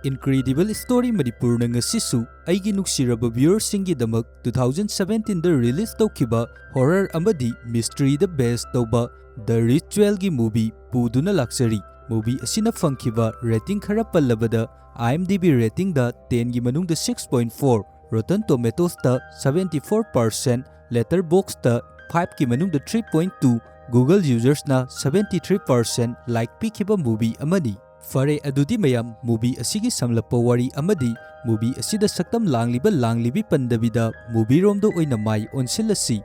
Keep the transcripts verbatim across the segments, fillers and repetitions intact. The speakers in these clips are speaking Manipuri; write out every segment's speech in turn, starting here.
Incredible Story ꯃꯅꯤꯄꯨꯔꯅ ꯉꯁꯤꯁꯨ ꯑꯩꯒꯤ ꯅꯨꯡꯁꯤꯔꯕ viewerꯁꯤꯡꯒꯤꯗꯃꯛ two thousand seventeenꯗ release ꯇꯧꯈꯤꯕ horror ꯑꯃꯗꯤ mysteryꯗ base ꯇꯧꯕ The Ritualꯒꯤ movie ꯄꯨꯗꯨꯅ ꯂꯥꯛꯆꯔꯤ꯫ Movie ꯑꯁꯤꯅ ꯐꯪꯈꯤꯕ rating ꯈꯔ ꯄꯜꯂꯕꯗ, IMDb ratingꯗ tenꯒꯤ ꯃꯅꯨꯡꯗ six point four, Rotten Tomatoesꯇ seventy four percent, Letterboxdꯇ fiveꯀꯤ ꯃꯅꯨꯡꯗ three point two, Google usersꯅ seventy three percent like ꯄꯤꯈꯤꯕ movie ꯑꯃꯅꯤ꯫ ꯐꯔꯦ, ꯑꯗꯨꯗꯤ ꯃꯌꯥꯝ, movie ꯑꯁꯤꯒꯤ ꯁꯝꯂꯞꯄ ꯋꯥꯔꯤ ꯑꯃꯗꯤ movie ꯑꯁꯤꯗ ꯁꯛꯇꯝ ꯂꯥꯡꯂꯤꯕ ꯂꯥꯡꯂꯤꯕꯤ ꯄꯟꯗꯕꯤꯗ movieꯔꯣꯝꯗ ꯑꯣꯏꯅ ꯃꯥꯏ ꯑꯣꯟꯁꯤꯜꯂꯁꯤ꯫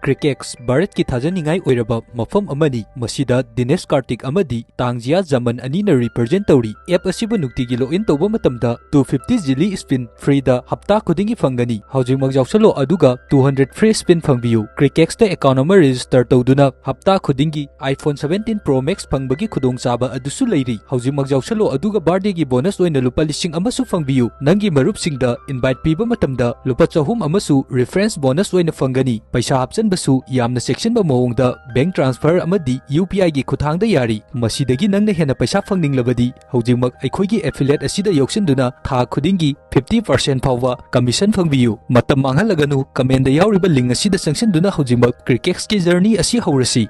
Crickx ꯚꯥꯔꯠꯀꯤ ꯊꯥꯖꯅꯤꯡꯉꯥꯏ ꯑꯣꯏꯔꯕ ꯃꯐꯝ ꯑꯃꯅꯤ꯫ ꯃꯁꯤꯗ ꯗꯤꯅꯦꯁ ꯀꯥꯔꯇꯤꯛ ꯑꯃꯗꯤ ꯇꯥꯡꯖꯤꯌꯥ ꯖꯃꯟ ꯑꯅꯤꯅ represent ꯇꯧꯔꯤ꯫ App ꯑꯁꯤꯕꯨ ꯅꯨꯡꯇꯤꯒꯤ log in ꯇꯧꯕ ꯃꯇꯝꯗ two fifty Geely spin freeꯗ ꯍꯞꯇꯥ ꯈꯨꯗꯤꯡꯒꯤ ꯐꯪꯒꯅꯤ꯫ ꯍꯧꯖꯤꯛꯃꯛ ꯌꯥꯎꯁꯜꯂꯣ ꯑꯗꯨꯒ two hundred free spin ꯐꯪꯕꯤꯌꯨ꯫ Crickxꯇ account ꯑꯃ register ꯇꯧꯗꯨꯅ ꯍꯞꯇꯥ ꯈꯨꯗꯤꯡꯒꯤ iPhone seventeen Pro Max ꯐꯪꯕꯒꯤ ꯈꯨꯗꯣꯡꯆꯥꯕ ꯑꯗꯨꯁꯨ ꯂꯩꯔꯤ꯫ ꯍꯧꯖꯤꯛꯃꯛ ꯌꯥꯎꯁꯜꯂꯣ ꯑꯗꯨꯒ birthdayꯒꯤ bonus ꯑꯣꯏꯅ ꯂꯨꯄꯥ ꯂꯤꯁꯤꯡ ꯑꯃꯁꯨ ꯐꯪꯕꯤꯌꯨ꯫ ꯅꯪꯒꯤ ꯃꯔꯨꯞꯁꯤꯡꯗ invite ꯄꯤꯕ ꯃꯇꯝꯗ ꯂꯨꯄꯥ ꯆꯍꯨꯝ ꯑꯃꯁꯨ reference bonus ꯑꯣꯏꯅ ꯐꯪꯒꯅꯤ꯫ ꯄꯩꯁꯥ ꯍꯥꯞꯆꯟꯕꯁꯨ ꯌꯥꯝꯅ ꯆꯦꯛꯁꯤꯟꯕ ꯃꯑꯣꯡꯗ bank transfer ꯑꯃꯗꯤ UPIꯒꯤ ꯈꯨꯠꯊꯥꯡꯗ ꯌꯥꯔꯤ꯫ ꯃꯁꯤꯗꯒꯤ ꯅꯪꯅ ꯍꯦꯟꯅ ꯄꯩꯁꯥ ꯐꯪꯅꯤꯡꯂꯕꯗꯤ ꯍꯧꯖꯤꯛꯃꯛ ꯑꯩꯈꯣꯏꯒꯤ affiliate ꯑꯁꯤꯗ ꯌꯥꯎꯁꯤꯟꯗꯨꯅ ꯊꯥ ꯈꯨꯗꯤꯡꯒꯤ fifty percent ꯐꯥꯎꯕ commission ꯐꯪꯕꯤꯌꯨ꯫ ꯃꯇꯝ ꯃꯥꯡꯍꯜꯂꯒꯅꯨ, commentꯗ ꯌꯥꯎꯔꯤꯕ link ꯑꯁꯤꯗ ꯆꯪꯁꯤꯟꯗꯨꯅ ꯍꯧꯖꯤꯛꯃꯛ Crickxꯀꯤ journey ꯑꯁꯤ ꯍꯧꯔꯁꯤ꯫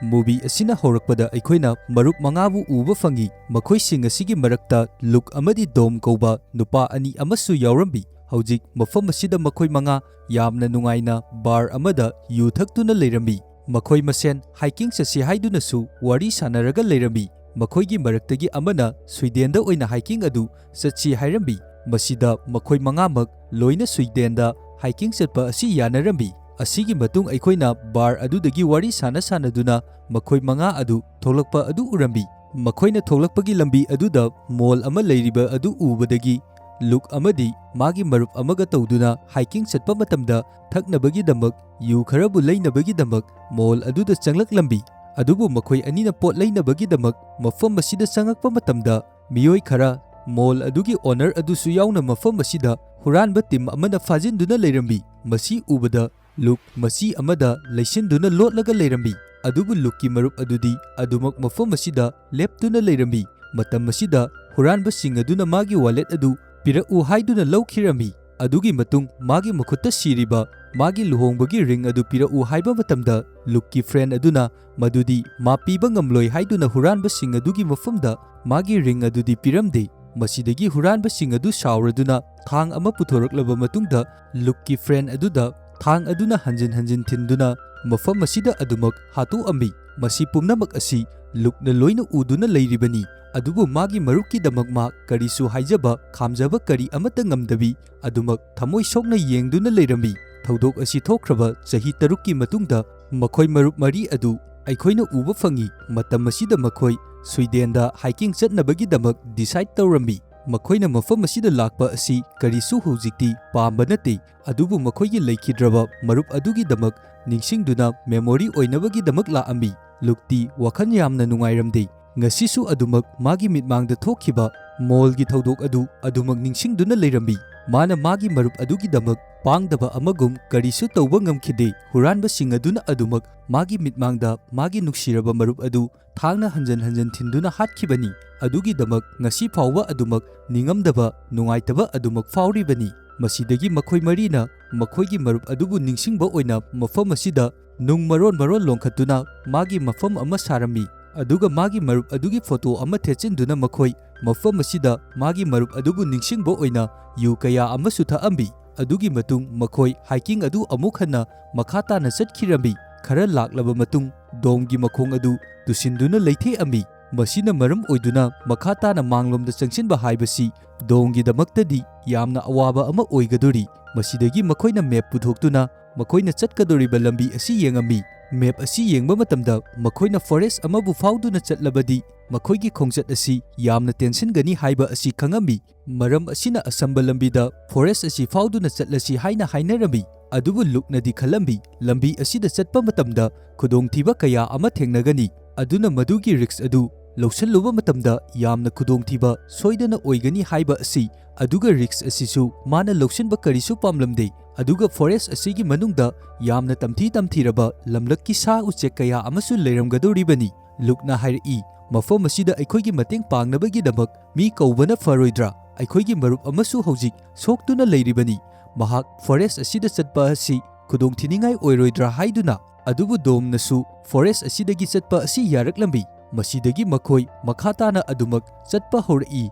Movie ꯑꯁꯤꯅ ꯍꯧꯔꯛꯄꯗ ꯑꯩꯈꯣꯏꯅ ꯃꯔꯨꯞ ꯃꯉꯥꯕꯨ ꯎꯕ ꯐꯪꯏ꯫ ꯃꯈꯣꯏꯁꯤꯡ ꯑꯁꯤꯒꯤ ꯃꯔꯛꯇ Luke ꯑꯃꯗꯤ Dom ꯀꯧꯕ ꯅꯨꯄꯥ ꯑꯅꯤ ꯑꯃꯁꯨ ꯌꯥꯎꯔꯝꯃꯤ꯫ ꯍꯧꯖꯤꯛ ꯃꯐꯝ ꯑꯁꯤꯗ ꯃꯈꯣꯏ ꯃꯉꯥ ꯌꯥꯝꯅ ꯅꯨꯡꯉꯥꯏꯅ bar ꯑꯃꯗ ꯌꯨ ꯊꯛꯇꯨꯅ ꯂꯩꯔꯝꯃꯤ꯫ ꯃꯈꯣꯏ ꯃꯁꯦꯟ hiking ꯆꯠꯁꯤ ꯍꯥꯏꯗꯨꯅꯁꯨ ꯋꯥꯔꯤ ꯁꯥꯟꯅꯔꯒ ꯂꯩꯔꯝꯃꯤ꯫ ꯃꯈꯣꯏꯒꯤ ꯃꯔꯛꯇꯒꯤ ꯑꯃꯅ Swedenꯗ ꯑꯣꯏꯅ hiking ꯑꯗꯨ ꯆꯠꯁꯤ ꯍꯥꯏꯔꯝꯃꯤ꯫ ꯃꯁꯤꯗ ꯃꯈꯣꯏ ꯃꯉꯥꯃꯛ ꯂꯣꯏꯅ Swedenꯗ hiking ꯆꯠꯄ ꯑꯁꯤ ꯌꯥꯅꯔꯝꯃꯤ꯫ ꯑꯁꯤꯒꯤ ꯃꯇꯨꯡ ꯑꯩꯈꯣꯏꯅ bar ꯑꯗꯨꯗꯒꯤ ꯋꯥꯔꯤ ꯁꯥꯟꯅ ꯁꯥꯟꯅꯗꯨꯅ ꯃꯈꯣꯏ ꯃꯉꯥ ꯑꯗꯨ ꯊꯣꯛꯂꯛꯄ ꯑꯗꯨ ꯎꯔꯝꯃꯤ꯫ ꯃꯈꯣꯏꯅ ꯊꯣꯛꯂꯛꯄꯒꯤ ꯂꯝꯕꯤ ꯑꯗꯨꯗ mall ꯑꯃ ꯂꯩꯔꯤꯕ ꯑꯗꯨ ꯎꯕꯗꯒꯤ Luke ꯑꯃꯗꯤ ꯃꯥꯒꯤ ꯃꯔꯨꯞ ꯑꯃꯒ ꯇꯧꯗꯨꯅ hiking ꯆꯠꯄ ꯃꯇꯝꯗ ꯊꯛꯅꯕꯒꯤꯗꯃꯛ ꯌꯨ ꯈꯔꯕꯨ ꯂꯩꯅꯕꯒꯤꯗꯃꯛ mall ꯑꯗꯨꯗ ꯆꯪꯂꯛꯂꯝꯃꯤ꯫ ꯑꯗꯨꯕꯨ ꯃꯈꯣꯏ ꯑꯅꯤꯅ ꯄꯣꯠ ꯂꯩꯅꯕꯒꯤꯗꯃꯛ ꯃꯐꯝ ꯑꯁꯤꯗ ꯆꯪꯂꯛꯄ ꯃꯇꯝꯗ ꯃꯤꯑꯣꯏ ꯈꯔ, mall ꯑꯗꯨꯒꯤ owner ꯑꯗꯨꯁꯨ ꯌꯥꯎꯅ, ꯃꯐꯝ ꯑꯁꯤꯗ ꯍꯨꯔꯥꯟꯕ team ꯑꯃꯅ ꯐꯥꯖꯤꯟꯗꯨꯅ ꯂꯩꯔꯝꯃꯤ꯫ ꯃꯁꯤ ꯎꯕꯗ Luke ꯃꯆꯤ ꯑꯃꯗ ꯂꯩꯁꯤꯟꯗꯨꯅ ꯂꯣꯠꯂꯒ ꯂꯩꯔꯝꯃꯤ꯫ ꯑꯗꯨꯕꯨ Lukeꯀꯤ ꯃꯔꯨꯞ ꯑꯗꯨꯗꯤ ꯑꯗꯨꯃꯛ ꯃꯐꯝ ꯑꯁꯤꯗ ꯂꯦꯞꯇꯨꯅ ꯂꯩꯔꯝꯃꯤ꯫ ꯃꯇꯝ ꯑꯁꯤꯗ ꯍꯨꯔꯥꯟꯕꯁꯤꯡ ꯑꯗꯨꯅ ꯃꯥꯒꯤ wallet ꯑꯗꯨ ꯄꯤꯔꯛꯎ ꯍꯥꯏꯗꯨꯅ ꯂꯧꯈꯤꯔꯝꯃꯤ꯫ ꯑꯗꯨꯒꯤ ꯃꯇꯨꯡ ꯃꯥꯒꯤ ꯃꯈꯨꯠꯇ ꯁꯤꯔꯤꯕ ꯃꯥꯒꯤ ꯂꯨꯍꯣꯡꯕꯒꯤ ring ꯑꯗꯨ ꯄꯤꯔꯛꯎ ꯍꯥꯏꯕ ꯃꯇꯝꯗ ꯂꯨꯛꯀꯤ friend ꯑꯗꯨꯅ ꯃꯗꯨꯗꯤ ꯃꯥ ꯄꯤꯕ ꯉꯝꯂꯣꯏ ꯍꯥꯏꯗꯨꯅ ꯍꯨꯔꯥꯟꯕꯁꯤꯡ ꯑꯗꯨꯒꯤ ꯃꯐꯝꯗ ꯃꯥꯒꯤ ring ꯑꯗꯨꯗꯤ ꯄꯤꯔꯝꯗꯦ꯫ ꯃꯁꯤꯗꯒꯤ ꯍꯨꯔꯥꯟꯕꯁꯤꯡ ꯑꯗꯨ ꯁꯥꯎꯔꯗꯨꯅ ꯊꯥꯡ ꯑꯃ ꯄꯨꯊꯣꯔꯛꯂꯕ ꯃꯇꯨꯡꯗ ꯂꯨꯛꯀꯤ friend ꯑꯗꯨꯗ ꯊꯥꯡ ꯑꯗꯨꯅ ꯍꯟꯖꯤꯟ ꯍꯟꯖꯤꯟ ꯊꯤꯟꯗꯨꯅ ꯃꯐꯝ ꯑꯁꯤꯗ ꯑꯗꯨꯃꯛ ꯍꯥꯠꯇꯣꯛꯑꯝꯃꯤ꯫ ꯃꯁꯤ ꯄꯨꯝꯅꯃꯛ ꯑꯁꯤ ꯂꯨꯛꯅ ꯂꯣꯏꯅ ꯎꯗꯨꯅ ꯂꯩꯔꯤꯕꯅꯤ꯫ ꯑꯗꯨꯕꯨ ꯃꯥꯒꯤ ꯃꯔꯨꯞꯀꯤꯗꯃꯛ ꯃꯥ ꯀꯔꯤꯁꯨ ꯍꯥꯏꯖꯕ ꯈꯥꯝꯖꯕ ꯀꯔꯤ ꯑꯃꯠꯇ ꯉꯝꯗꯕꯤ ꯑꯗꯨꯃꯛ ꯊꯃꯣꯏ ꯁꯣꯛꯅ ꯌꯦꯡꯗꯨꯅ ꯂꯩꯔꯝꯃꯤ꯫ ꯊꯧꯗꯣꯛ ꯑꯁꯤ ꯊꯣꯛꯈ꯭ꯔꯕ ꯆꯍꯤ ꯇꯔꯨꯛꯀꯤ ꯃꯇꯨꯡꯗ ꯃꯈꯣꯏ ꯃꯔꯨꯞ ꯃꯔꯤ ꯑꯗꯨ ꯑꯩꯈꯣꯏꯅ ꯎꯕ ꯐꯪꯏ꯫ ꯃꯇꯝ ꯑꯁꯤꯗ ꯃꯈꯣꯏ ꯁ꯭ꯋꯤꯗꯦꯟꯗ hiking ꯆꯠꯅꯕꯒꯤꯗꯃꯛ decide ꯇꯧꯔꯝꯃꯤ꯫ ꯃꯈꯣꯏꯅ ꯃꯐꯝ ꯑꯁꯤꯗ ꯂꯥꯛꯄ ꯑꯁꯤ ꯀꯔꯤꯁꯨ ꯍꯧꯖꯤꯛꯇꯤ ꯄꯥꯝꯕ ꯅꯠꯇꯦ, ꯑꯗꯨꯕꯨ ꯃꯈꯣꯏꯒꯤ ꯂꯩꯈꯤꯗ꯭ꯔꯕ ꯃꯔꯨꯞ ꯑꯗꯨꯒꯤꯗꯃꯛ ꯅꯤꯡꯁꯤꯡꯗꯨꯅ memory ꯑꯣꯏꯅꯕꯒꯤꯗꯃꯛ ꯂꯥꯛꯑꯝꯃꯤ꯫ ꯂꯨꯛꯇꯤ ꯋꯥꯈꯜ ꯌꯥꯝꯅ ꯅꯨꯡꯉꯥꯏꯔꯝꯗꯦ꯫ ꯉꯁꯤꯁꯨ ꯑꯗꯨꯃꯛ ꯃꯥꯒꯤ ꯃꯤꯠꯃꯥꯡꯗ ꯊꯣꯛꯈꯤꯕ mallꯒꯤ ꯊꯧꯗꯣꯛ ꯑꯗꯨ ꯑꯗꯨꯃꯛ ꯅꯤꯡꯁꯤꯡꯗꯨꯅ ꯂꯩꯔꯝꯃꯤ꯫ ꯃꯥꯅ ꯃꯥꯒꯤ ꯃꯔꯨꯞ ꯑꯗꯨꯒꯤꯗꯃꯛ ꯄꯥꯡꯗꯕ ꯑꯃꯒꯨꯝ ꯀꯔꯤꯁꯨ ꯇꯧꯕ ꯉꯝꯈꯤꯗꯦ꯫ ꯍꯨꯔꯥꯟꯕꯁꯤꯡ ꯑꯗꯨꯅ ꯑꯗꯨꯃꯛ ꯃꯥꯒꯤ ꯃꯤꯠꯃꯥꯡꯗ ꯃꯥꯒꯤ ꯅꯨꯡꯁꯤꯔꯕ ꯃꯔꯨꯞ ꯑꯗꯨ ꯊꯥꯡꯅ ꯍꯟꯖꯟ ꯍꯟꯖꯟ ꯊꯤꯟꯗꯨꯅ ꯍꯥꯠꯈꯤꯕꯅꯤ꯫ ꯑꯗꯨꯒꯤꯗꯃꯛ ꯉꯁꯤ ꯐꯥꯎꯕ ꯑꯗꯨꯃꯛ ꯅꯤꯡꯉꯝꯗꯕ, ꯅꯨꯡꯉꯥꯏꯇꯕ ꯑꯗꯨꯃꯛ ꯐꯥꯎꯔꯤꯕꯅꯤ꯫ ꯃꯁꯤꯗꯒꯤ ꯃꯈꯣꯏ ꯃꯔꯤꯅ ꯃꯈꯣꯏꯒꯤ ꯃꯔꯨꯞ ꯑꯗꯨꯕꯨ ꯅꯤꯡꯁꯤꯡꯕ ꯑꯣꯏꯅ ꯃꯐꯝ ꯑꯁꯤꯗ ꯅꯨꯡ ꯃꯔꯣꯟ ꯃꯔꯣꯟ ꯂꯣꯟꯈꯠꯇꯨꯅ ꯃꯥꯒꯤ ꯃꯐꯝ ꯑꯃ ꯁꯥꯔꯝꯃꯤ꯫ ꯑꯗꯨꯒ ꯃꯥꯒꯤ ꯃꯔꯨꯞ ꯑꯗꯨꯒꯤ photo ꯑꯃ ꯊꯦꯠꯆꯤꯟꯗꯨꯅ ꯃꯈꯣꯏ ꯃꯐꯝ ꯑꯁꯤꯗ ꯃꯥꯒꯤ ꯃꯔꯨꯞ ꯑꯗꯨꯕꯨ ꯅꯤꯡꯁꯤꯡꯕ ꯑꯣꯏꯅ ꯌꯨ ꯀꯌꯥ ꯑꯃꯁꯨ ꯊꯛꯑꯝꯃꯤ꯫ ꯑꯗꯨꯒꯤ ꯃꯇꯨꯡ ꯃꯈꯣꯏ hiking ꯑꯗꯨ ꯑꯃꯨꯛ ꯍꯟꯅ ꯃꯈꯥ ꯇꯥꯅ ꯆꯠꯈꯤꯔꯝꯃꯤ꯫ ꯈꯔ ꯂꯥꯛꯂꯕ ꯃꯇꯨꯡ ꯗꯣꯡꯒꯤ ꯃꯈꯣꯡ ꯑꯗꯨ ꯇꯨꯁꯤꯟꯗꯨꯅ ꯂꯩꯊꯦꯛꯑꯝꯃꯤ꯫ ꯃꯁꯤꯅ ꯃꯔꯝ ꯑꯣꯏꯗꯨꯅ ꯃꯈꯥ ꯇꯥꯅ ꯃꯥꯡꯂꯣꯝꯗ ꯆꯪꯁꯤꯟꯕ ꯍꯥꯏꯕꯁꯤ ꯗꯣꯡꯒꯤꯗꯃꯛꯇꯗꯤ ꯌꯥꯝꯅ ꯑꯋꯥꯕ ꯑꯃ ꯑꯣꯏꯒꯗꯣꯔꯤ꯫ ꯃꯁꯤꯗꯒꯤ ꯃꯈꯣꯏꯅ map ꯄꯨꯊꯣꯛꯇꯨꯅ ꯃꯈꯣꯏꯅ ꯆꯠꯀꯗꯧꯔꯤꯕ ꯂꯝꯕꯤ ꯑꯁꯤ ꯌꯦꯡꯉꯝꯃꯤ꯫ Map ꯑꯁꯤ ꯌꯦꯡꯕ ꯃꯇꯝꯗ ꯃꯈꯣꯏꯅ forest ꯑꯃꯕꯨ ꯐꯥꯎꯗꯨꯅ ꯆꯠꯂꯕꯗꯤ ꯃꯈꯣꯏꯒꯤ ꯈꯣꯡꯆꯠ ꯑꯁꯤ ꯌꯥꯝꯅ ꯇꯦꯟꯁꯤꯟꯒꯅꯤ ꯍꯥꯏꯕ ꯑꯁꯤ ꯈꯪꯉꯝꯃꯤ꯫ ꯃꯔꯝ ꯑꯁꯤꯅ ꯑꯁꯝꯕ ꯂꯝꯕꯤꯗ forest ꯑꯁꯤ ꯐꯥꯎꯗꯨꯅ ꯆꯠꯂꯁꯤ ꯍꯥꯏꯅ ꯍꯥꯏꯅꯔꯝꯃꯤ꯫ ꯑꯗꯨꯕꯨ ꯂꯨꯛꯅꯗꯤ ꯈꯜꯂꯝꯃꯤ, ꯂꯝꯕꯤ ꯑꯁꯤꯗ ꯆꯠꯄ ꯃꯇꯝꯗ ꯈꯨꯗꯣꯡꯊꯤꯕ ꯀꯌꯥ ꯑꯃ ꯊꯦꯡꯅꯒꯅꯤ, ꯑꯗꯨꯅ ꯃꯗꯨꯒꯤ risk ꯑꯗꯨ ꯂꯧꯁꯤꯜꯂꯨꯕ ꯃꯇꯝꯗ ꯌꯥꯝꯅ ꯈꯨꯗꯣꯡꯊꯤꯕ ꯁꯣꯏꯗꯅ ꯑꯣꯏꯒꯅꯤ ꯍꯥꯏꯕ ꯑꯁꯤ꯫ ꯑꯗꯨꯒ risk ꯑꯁꯤꯁꯨ ꯃꯥꯅ ꯂꯧꯁꯤꯟꯕ ꯀꯔꯤꯁꯨ ꯄꯥꯝꯂꯝꯗꯦ꯫ ꯑꯗꯨꯒ forest ꯑꯁꯤꯒꯤ ꯃꯅꯨꯡꯗ ꯌꯥꯝꯅ ꯇꯝꯊꯤ ꯇꯝꯊꯤꯔꯕ ꯂꯝꯂꯛꯀꯤ ꯁꯥ ꯎꯆꯦꯛ ꯀꯌꯥ ꯑꯃꯁꯨ ꯂꯩꯔꯝꯒꯗꯧꯔꯤꯕꯅꯤ꯫ ꯂꯨꯛꯅ ꯍꯥꯏꯔꯛꯏ, "ꯃꯐꯝ ꯑꯁꯤꯗ ꯑꯩꯈꯣꯏꯒꯤ ꯃꯇꯦꯡ ꯄꯥꯡꯅꯕꯒꯤꯗꯃꯛ ꯃꯤ ꯀꯧꯕꯅ ꯐꯔꯣꯏꯗ꯭ꯔꯥ? ꯑꯩꯈꯣꯏꯒꯤ ꯃꯔꯨꯞ ꯑꯃꯁꯨ ꯍꯧꯖꯤꯛ ꯁꯣꯛꯇꯨꯅ ꯂꯩꯔꯤꯕꯅꯤ꯫ ꯃꯍꯥꯛ ꯐꯣꯔꯦꯁ꯭ꯠ ꯑꯁꯤꯗ ꯆꯠꯄ ꯑꯁꯤ ꯈꯨꯗꯣꯡꯊꯤꯅꯤꯡꯉꯥꯏ ꯑꯣꯏꯔꯣꯏꯗ꯭ꯔꯥ?" ꯍꯥꯏꯗꯨꯅ꯫ ꯑꯗꯨꯕꯨ ꯗꯣꯝꯅꯁꯨ ꯐꯣꯔꯦꯁ꯭ꯠ ꯑꯁꯤꯗꯒꯤ ꯆꯠꯄ ꯑꯁꯤ ꯌꯥꯔꯛꯂꯝꯃꯤ꯫ ꯃꯁꯤꯗꯒꯤ ꯃꯈꯣꯏ ꯃꯈꯥ ꯇꯥꯅ ꯑꯗꯨꯃꯛ ꯆꯠꯄ ꯍꯧꯔꯛꯏ꯫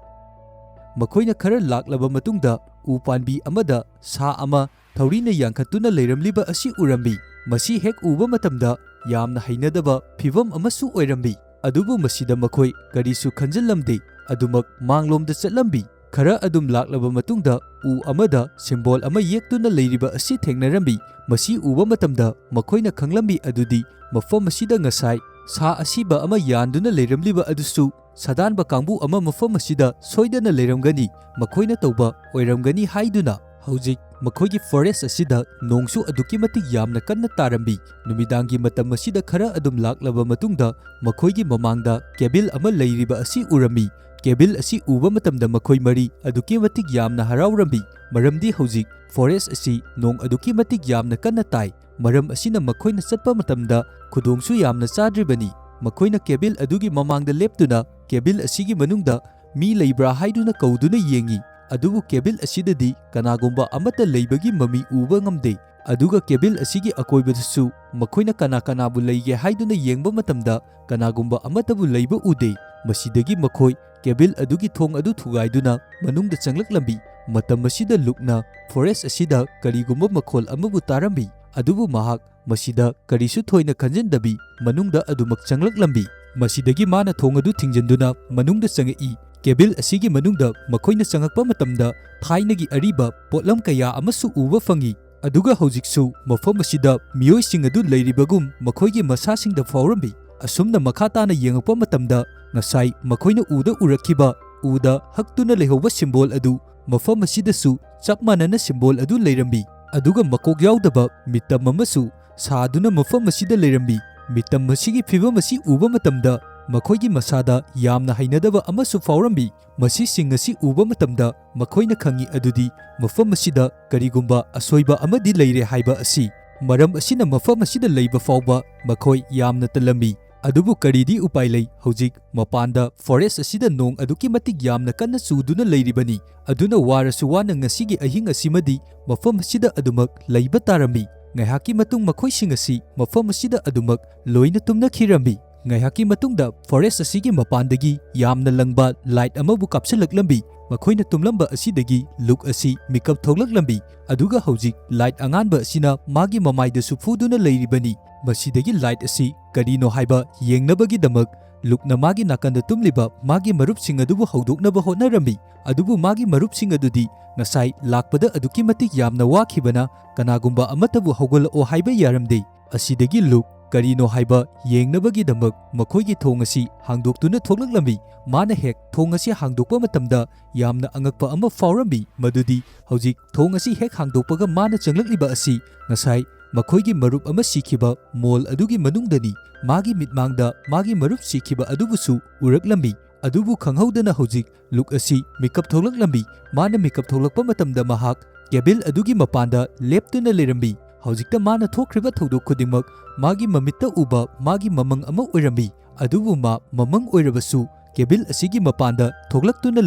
ꯃꯈꯣꯏꯅ ꯈꯔ ꯂꯥꯛꯂꯕ ꯃꯇꯨꯡꯗ ꯎ ꯄꯥꯟꯕꯤ ꯑꯃꯗ ꯁꯥ ꯑꯃ ꯊꯧꯔꯤꯅ ꯌꯥꯟꯈꯠꯇꯨꯅ ꯂꯩꯔꯝꯂꯤꯕ ꯑꯁꯤ ꯎꯔꯝꯃꯤ꯫ ꯃꯁꯤ ꯍꯦꯛ ꯎꯕ ꯃꯇꯝꯗ ꯌꯥꯝꯅ ꯍꯩꯅꯗꯕ ꯐꯤꯚꯝ ꯑꯃꯁꯨ ꯑꯣꯏꯔꯝꯃꯤ꯫ ꯑꯗꯨꯕꯨ ꯃꯁꯤꯗ ꯃꯈꯣꯏ ꯀꯔꯤꯁꯨ ꯈꯟꯖꯤꯜꯂꯝꯗꯦ꯫ ꯑꯗꯨꯃꯛ ꯃꯥꯡꯂꯣꯝꯗ ꯆꯠꯂꯝꯃꯤ꯫ ꯈꯔ ꯑꯗꯨꯝ ꯂꯥꯛꯂꯕ ꯃꯇꯨꯡꯗ ꯎ ꯑꯃꯗ ꯁꯤꯝꯕꯣꯜ ꯑꯃ ꯌꯦꯛꯇꯨꯅ ꯂꯩꯔꯤꯕ ꯑꯁꯤ ꯊꯦꯡꯅꯔꯝꯃꯤ꯫ ꯃꯁꯤ ꯎꯕ ꯃꯇꯝꯗ ꯃꯈꯣꯏꯅ ꯈꯪꯂꯝꯃꯤ ꯑꯗꯨꯗꯤ ꯃꯐꯝ ꯑꯁꯤꯗ ꯉꯁꯥꯏ ꯁꯥ ꯑꯁꯤꯕ ꯑꯃ ꯌꯥꯟꯗꯨꯅ ꯂꯩꯔꯝꯂꯤꯕ ꯑꯗꯨꯁꯨ ꯁꯥꯗꯥꯟꯕ ꯀꯥꯡꯕꯨ ꯑꯃ ꯃꯐꯝ ꯑꯁꯤꯗ ꯁꯣꯏꯗꯅ ꯂꯩꯔꯝꯒꯅꯤ, ꯃꯈꯣꯏꯅ ꯇꯧꯕ ꯑꯣꯏꯔꯝꯒꯅꯤ ꯍꯥꯏꯗꯨꯅ꯫ ꯍꯧꯖꯤꯛ ꯃꯈꯣꯏꯒꯤ ꯐꯣꯔꯦꯁ꯭ꯠ ꯑꯁꯤꯗ ꯅꯣꯡꯁꯨ ꯑꯗꯨꯛꯀꯤ ꯃꯇꯤꯛ ꯌꯥꯝꯅ ꯀꯟꯅ ꯇꯥꯔꯝꯃꯤ꯫ ꯅꯨꯃꯤꯗꯥꯡꯒꯤ ꯃꯇꯝ ꯑꯁꯤꯗ ꯈꯔ ꯑꯗꯨꯝ ꯂꯥꯛꯂꯕ ꯃꯇꯨꯡꯗ ꯃꯈꯣꯏꯒꯤ ꯃꯃꯥꯡꯗ ꯀꯦꯕꯤꯜ ꯑꯃ ꯂꯩꯔꯤꯕ ꯑꯁꯤ ꯎꯔꯝꯃꯤ꯫ ꯀꯦꯕꯤꯜ ꯑꯁꯤ ꯎꯕ ꯃꯇꯝꯗ ꯃꯈꯣꯏ ꯃꯔꯤ ꯑꯗꯨꯛꯀꯤ ꯃꯇꯤꯛ ꯌꯥꯝꯅ ꯍꯔꯥꯎꯔꯝꯃꯤ, ꯃꯔꯝꯗꯤ ꯍꯧꯖꯤꯛ ꯐꯣꯔꯦꯁ꯭ꯠ ꯑꯁꯤ ꯅꯣꯡ ꯑꯗꯨꯛꯀꯤ ꯃꯇꯤꯛ ꯌꯥꯝꯅ ꯀꯟꯅ ꯇꯥꯏ꯫ ꯃꯔꯝ ꯑꯁꯤꯅ ꯃꯈꯣꯏꯅ ꯆꯠꯄ ꯃꯇꯝꯗ ꯈꯨꯗꯣꯡꯁꯨ ꯌꯥꯝꯅ ꯆꯥꯗ꯭ꯔꯤꯕꯅꯤ꯫ ꯃꯈꯣꯏꯅ ꯀꯦꯕꯤꯜ ꯑꯗꯨꯒꯤ ꯃꯃꯥꯡꯗ ꯂꯦꯞꯇꯨꯅ ꯀꯦꯕꯤꯜ ꯑꯁꯤꯒꯤ ꯃꯅꯨꯡꯗ ꯃꯤ ꯂꯩꯕ꯭ꯔꯥ ꯍꯥꯏꯗꯨꯅ ꯀꯧꯗꯨꯅ ꯌꯦꯡꯉꯤ꯫ ꯑꯗꯨꯕꯨ ꯀꯦꯕꯤꯜ ꯑꯁꯤꯗꯗꯤ ꯀꯅꯥꯒꯨꯝꯕ ꯑꯃꯠꯇ ꯂꯩꯕꯒꯤ ꯃꯃꯤ ꯎꯕ ꯉꯝꯗꯦ꯫ ꯑꯗꯨꯒ ꯀꯦꯕꯤꯜ ꯑꯁꯤꯒꯤ ꯑꯀꯣꯏꯕꯗꯁꯨ ꯃꯈꯣꯏꯅ ꯀꯅꯥ ꯀꯅꯥꯕꯨ ꯂꯩꯒꯦ ꯍꯥꯏꯗꯨꯅ ꯌꯦꯡꯕ ꯃꯇꯝꯗ ꯀꯅꯥꯒꯨꯝꯕ ꯑꯃꯠꯇꯕꯨ ꯂꯩꯕ ꯎꯗꯦ꯫ ꯃꯁꯤꯗꯒꯤ ꯃꯈꯣꯏ ꯀꯦꯕꯤꯜ ꯑꯗꯨꯒꯤ ꯊꯣꯡ ꯑꯗꯨ ꯊꯨꯒꯥꯏꯗꯨꯅ ꯃꯅꯨꯡꯗ ꯆꯪꯂꯛꯂꯝꯃꯤ꯫ ꯃꯇꯝ ꯑꯁꯤꯗ ꯂꯨꯛꯅ ꯐꯣꯔꯦꯁ꯭ꯠ ꯑꯁꯤꯗ ꯀꯔꯤꯒꯨꯝꯕ ꯃꯈꯣꯜ ꯑꯃꯕꯨ ꯇꯥꯔꯝꯃꯤ, ꯑꯗꯨꯕꯨ ꯃꯍꯥꯛ ꯃꯁꯤꯗ ꯀꯔꯤꯁꯨ ꯊꯣꯏꯅ ꯈꯟꯖꯤꯟꯗꯕꯤ ꯃꯅꯨꯡꯗ ꯑꯗꯨꯃꯛ ꯆꯪꯂꯛꯂꯝꯃꯤ꯫ ꯃꯁꯤꯗꯒꯤ ꯃꯥꯅ ꯊꯣꯡ ꯑꯗꯨ ꯊꯤꯡꯖꯤꯟꯗꯨꯅ ꯃꯅꯨꯡꯗ ꯆꯪꯉꯛꯏ꯫ ꯀꯦꯕꯤꯜ ꯑꯁꯤꯒꯤ ꯃꯅꯨꯡꯗ ꯃꯈꯣꯏꯅ ꯆꯪꯉꯛꯄ ꯃꯇꯝꯗ ꯊꯥꯏꯅꯒꯤ ꯑꯔꯤꯕ ꯄꯣꯠꯂꯝ ꯀꯌꯥ ꯑꯃꯁꯨ ꯎꯕ ꯐꯪꯉꯤ꯫ ꯑꯗꯨꯒ ꯍꯧꯖꯤꯛꯁꯨ ꯃꯐꯝ ꯑꯁꯤꯗ ꯃꯤꯑꯣꯏꯁꯤꯡ ꯑꯗꯨ ꯂꯩꯔꯤꯕꯒꯨꯝ ꯃꯈꯣꯏꯒꯤ ꯃꯁꯥꯁꯤꯡꯗ ꯐꯥꯎꯔꯝꯃꯤ꯫ ꯑꯁꯨꯝꯅ ꯃꯈꯥ ꯇꯥꯅ ꯌꯦꯡꯉꯛꯄ ꯃꯇꯝꯗ ꯉꯁꯥꯏ ꯃꯈꯣꯏꯅ ꯎꯗ ꯎꯔꯛꯈꯤꯕ, ꯎꯗ ꯍꯛꯇꯨꯅ ꯂꯩꯍꯧꯕ ꯁꯤꯝꯕꯣꯜ ꯑꯗꯨ ꯃꯐꯝ ꯑꯁꯤꯗꯁꯨ ꯆꯞ ꯃꯥꯟꯅꯅ ꯁꯤꯝꯕꯣꯜ ꯑꯗꯨ ꯂꯩꯔꯝꯃꯤ꯫ ꯑꯗꯨꯒ ꯃꯀꯣꯛ ꯌꯥꯎꯗꯕ ꯃꯤꯇꯝ ꯑꯃꯁꯨ ꯁꯥꯗꯨꯅ ꯃꯐꯝ ꯑꯁꯤꯗ ꯂꯩꯔꯝꯃꯤ꯫ ꯃꯤꯇꯝ ꯑꯁꯤꯒꯤ ꯐꯤꯚꯝ ꯑꯁꯤ ꯎꯕ ꯃꯇꯝꯗ ꯃꯈꯣꯏꯒꯤ ꯃꯁꯥꯗ ꯌꯥꯝꯅ ꯍꯩꯅꯗꯕ ꯑꯃꯁꯨ ꯐꯥꯎꯔꯝꯃꯤ꯫ ꯃꯁꯤꯁꯤꯡ ꯑꯁꯤ ꯎꯕ ꯃꯇꯝꯗ ꯃꯈꯣꯏꯅ ꯈꯪꯏ ꯑꯗꯨꯗꯤ ꯃꯐꯝ ꯑꯁꯤꯗ ꯀꯔꯤꯒꯨꯝꯕ ꯑꯁꯣꯏꯕ ꯑꯃꯗꯤ ꯂꯩꯔꯦ ꯍꯥꯏꯕ ꯑꯁꯤ꯫ ꯃꯔꯝ ꯑꯁꯤꯅ ꯃꯐꯝ ꯑꯁꯤꯗ ꯂꯩꯕ ꯐꯥꯎꯕ ꯃꯈꯣꯏ ꯌꯥꯝꯅ ꯇꯜꯂꯝꯃꯤ꯫ ꯑꯗꯨꯕꯨ ꯀꯔꯤꯗꯤ ꯎꯄꯥꯏ ꯂꯩ, ꯍꯧꯖꯤꯛ ꯃꯄꯥꯟꯗ ꯐꯣꯔꯦꯁ ꯑꯁꯤꯗ ꯅꯣꯡ ꯑꯗꯨꯛꯀꯤ ꯃꯇꯤꯛ ꯌꯥꯝꯅ ꯀꯟꯅ ꯆꯨꯗꯨꯅ ꯂꯩꯔꯤꯕꯅꯤ꯫ ꯑꯗꯨꯅ ꯋꯥꯔꯁꯨ ꯋꯥꯅ ꯉꯁꯤꯒꯤ ꯑꯍꯤꯡ ꯑꯁꯤꯃꯗꯤ ꯃꯐꯝ ꯑꯁꯤꯗ ꯑꯗꯨꯃꯛ ꯂꯩꯕ ꯇꯥꯔꯝꯃꯤ꯫ ꯉꯥꯏꯍꯥꯛꯀꯤ ꯃꯇꯨꯡ ꯃꯈꯣꯏꯁꯤꯡ ꯑꯁꯤ ꯃꯐꯝ ꯑꯁꯤꯗ ꯑꯗꯨꯃꯛ ꯂꯣꯏꯅ ꯇꯨꯝꯅꯈꯤꯔꯝꯃꯤ꯫ ꯉꯥꯏꯍꯥꯛꯀꯤ ꯃꯇꯨꯡꯗ ꯐꯣꯔꯦꯁ ꯑꯁꯤꯒꯤ ꯃꯄꯥꯟꯗꯒꯤ ꯌꯥꯝꯅ ꯂꯪꯕ ꯂꯥꯏꯠ ꯑꯃꯕꯨ ꯀꯥꯞꯁꯤꯜꯂꯛꯂꯝꯃꯤ꯫ ꯃꯈꯣꯏꯅ ꯇꯨꯝꯂꯝꯕ ꯑꯁꯤꯗꯒꯤ ꯂꯨꯛ ꯑꯁꯤ ꯃꯤꯀꯞ ꯊꯣꯛꯂꯛꯂꯝꯃꯤ꯫ ꯑꯗꯨꯒ ꯍꯧꯖꯤꯛ ꯂꯥꯏꯠ ꯑꯉꯥꯟꯕ ꯑꯁꯤꯅ ꯃꯥꯒꯤ ꯃꯃꯥꯏꯗꯁꯨ ꯐꯨꯗꯨꯅ ꯂꯩꯔꯤꯕꯅꯤ꯫ ꯃꯁꯤꯗꯒꯤ ꯂꯥꯏꯠ ꯑꯁꯤ ꯀꯔꯤꯅꯣ ꯍꯥꯏꯕ ꯌꯦꯡꯅꯕꯒꯤꯗꯃꯛ ꯂꯨꯛꯅ ꯃꯥꯒꯤ ꯅꯥꯀꯟꯗ ꯇꯨꯝꯂꯤꯕ ꯃꯥꯒꯤ ꯃꯔꯨꯞꯁꯤꯡ ꯑꯗꯨꯕꯨ ꯍꯧꯗꯣꯛꯅꯕ ꯍꯣꯠꯅꯔꯝꯃꯤ꯫ ꯑꯗꯨꯕꯨ ꯃꯥꯒꯤ ꯃꯔꯨꯞꯁꯤꯡ ꯑꯗꯨꯗꯤ ꯉꯁꯥꯏ ꯂꯥꯛꯄꯗ ꯑꯗꯨꯛꯀꯤ ꯃꯇꯤꯛ ꯌꯥꯝꯅ ꯋꯥꯈꯤꯕꯅ ꯀꯅꯥꯒꯨꯝꯕ ꯑꯃꯠꯇꯕꯨ ꯍꯧꯒꯠꯂꯛꯑꯣ ꯍꯥꯏꯕ ꯌꯥꯔꯝꯗꯦ꯫ ꯑꯁꯤꯗꯒꯤ ꯂꯨꯛ ꯀꯔꯤꯅꯣ ꯍꯥꯏꯕ ꯌꯦꯡꯅꯕꯒꯤꯗꯃꯛ ꯃꯈꯣꯏꯒꯤ ꯊꯣꯡ ꯑꯁꯤ ꯍꯥꯡꯗꯣꯛꯇꯨꯅ ꯊꯣꯛꯂꯛꯂꯝꯃꯤ꯫ ꯃꯥꯅ ꯍꯦꯛ ꯊꯣꯡ ꯑꯁꯤ ꯍꯥꯡꯗꯣꯛꯄ ꯃꯇꯝꯗ ꯌꯥꯝꯅ ꯑꯉꯛꯄ ꯑꯃ ꯐꯥꯎꯔꯝꯃꯤ, ꯃꯗꯨꯗꯤ ꯍꯧꯖꯤꯛ ꯊꯣꯡ ꯑꯁꯤ ꯍꯦꯛ ꯍꯥꯡꯗꯣꯛꯄꯒ ꯃꯥꯅ ꯆꯪꯂꯛꯂꯤꯕ ꯑꯁꯤ ꯉꯁꯥꯏ ꯃꯈꯣꯏꯒꯤ ꯃꯔꯨꯞ ꯑꯃ ꯁꯤꯈꯤꯕ ꯃꯣꯜ ꯑꯗꯨꯒꯤ ꯃꯅꯨꯡꯗꯅꯤ꯫ ꯃꯥꯒꯤ ꯃꯤꯠꯃꯥꯡꯗ ꯃꯥꯒꯤ ꯃꯔꯨꯞ ꯁꯤꯈꯤꯕ ꯑꯗꯨꯕꯨꯁꯨ ꯎꯔꯛꯂꯝꯃꯤ꯫ ꯑꯗꯨꯕꯨ ꯈꯪꯍꯧꯗꯅ ꯍꯧꯖꯤꯛ ꯂꯨꯛ ꯑꯁꯤ ꯃꯤꯀꯞ ꯊꯣꯛꯂꯛꯂꯝꯃꯤ꯫ ꯃꯥꯅ ꯃꯤꯀꯞ ꯊꯣꯛꯂꯛꯄ ꯃꯇꯝꯗ ꯃꯍꯥꯛ ꯀꯦꯕꯤꯜ ꯑꯗꯨꯒꯤ ꯃꯄꯥꯟꯗ ꯂꯦꯞꯇꯨꯅ ꯂꯩꯔꯝꯃꯤ꯫ ꯍꯧꯖꯤꯛꯇ ꯃꯥꯅ ꯊꯣꯛꯈ꯭ꯔꯤꯕ ꯊꯧꯗꯣꯛ ꯈꯨꯗꯤꯡꯃꯛ ꯃꯥꯒꯤ ꯃꯃꯤꯠꯇ ꯎꯕ ꯃꯥꯒꯤ ꯃꯃꯪ ꯑꯃ ꯑꯣꯏꯔꯝꯃꯤ꯫ ꯑꯗꯨꯕꯨ ꯃꯥ ꯃꯃꯪ ꯑꯣꯏꯔꯕꯁꯨ ꯀꯦꯕꯤꯜ ꯑꯁꯤꯒꯤ ꯃꯄꯥꯟꯗ ꯊꯣꯛꯂꯛꯇꯨꯅ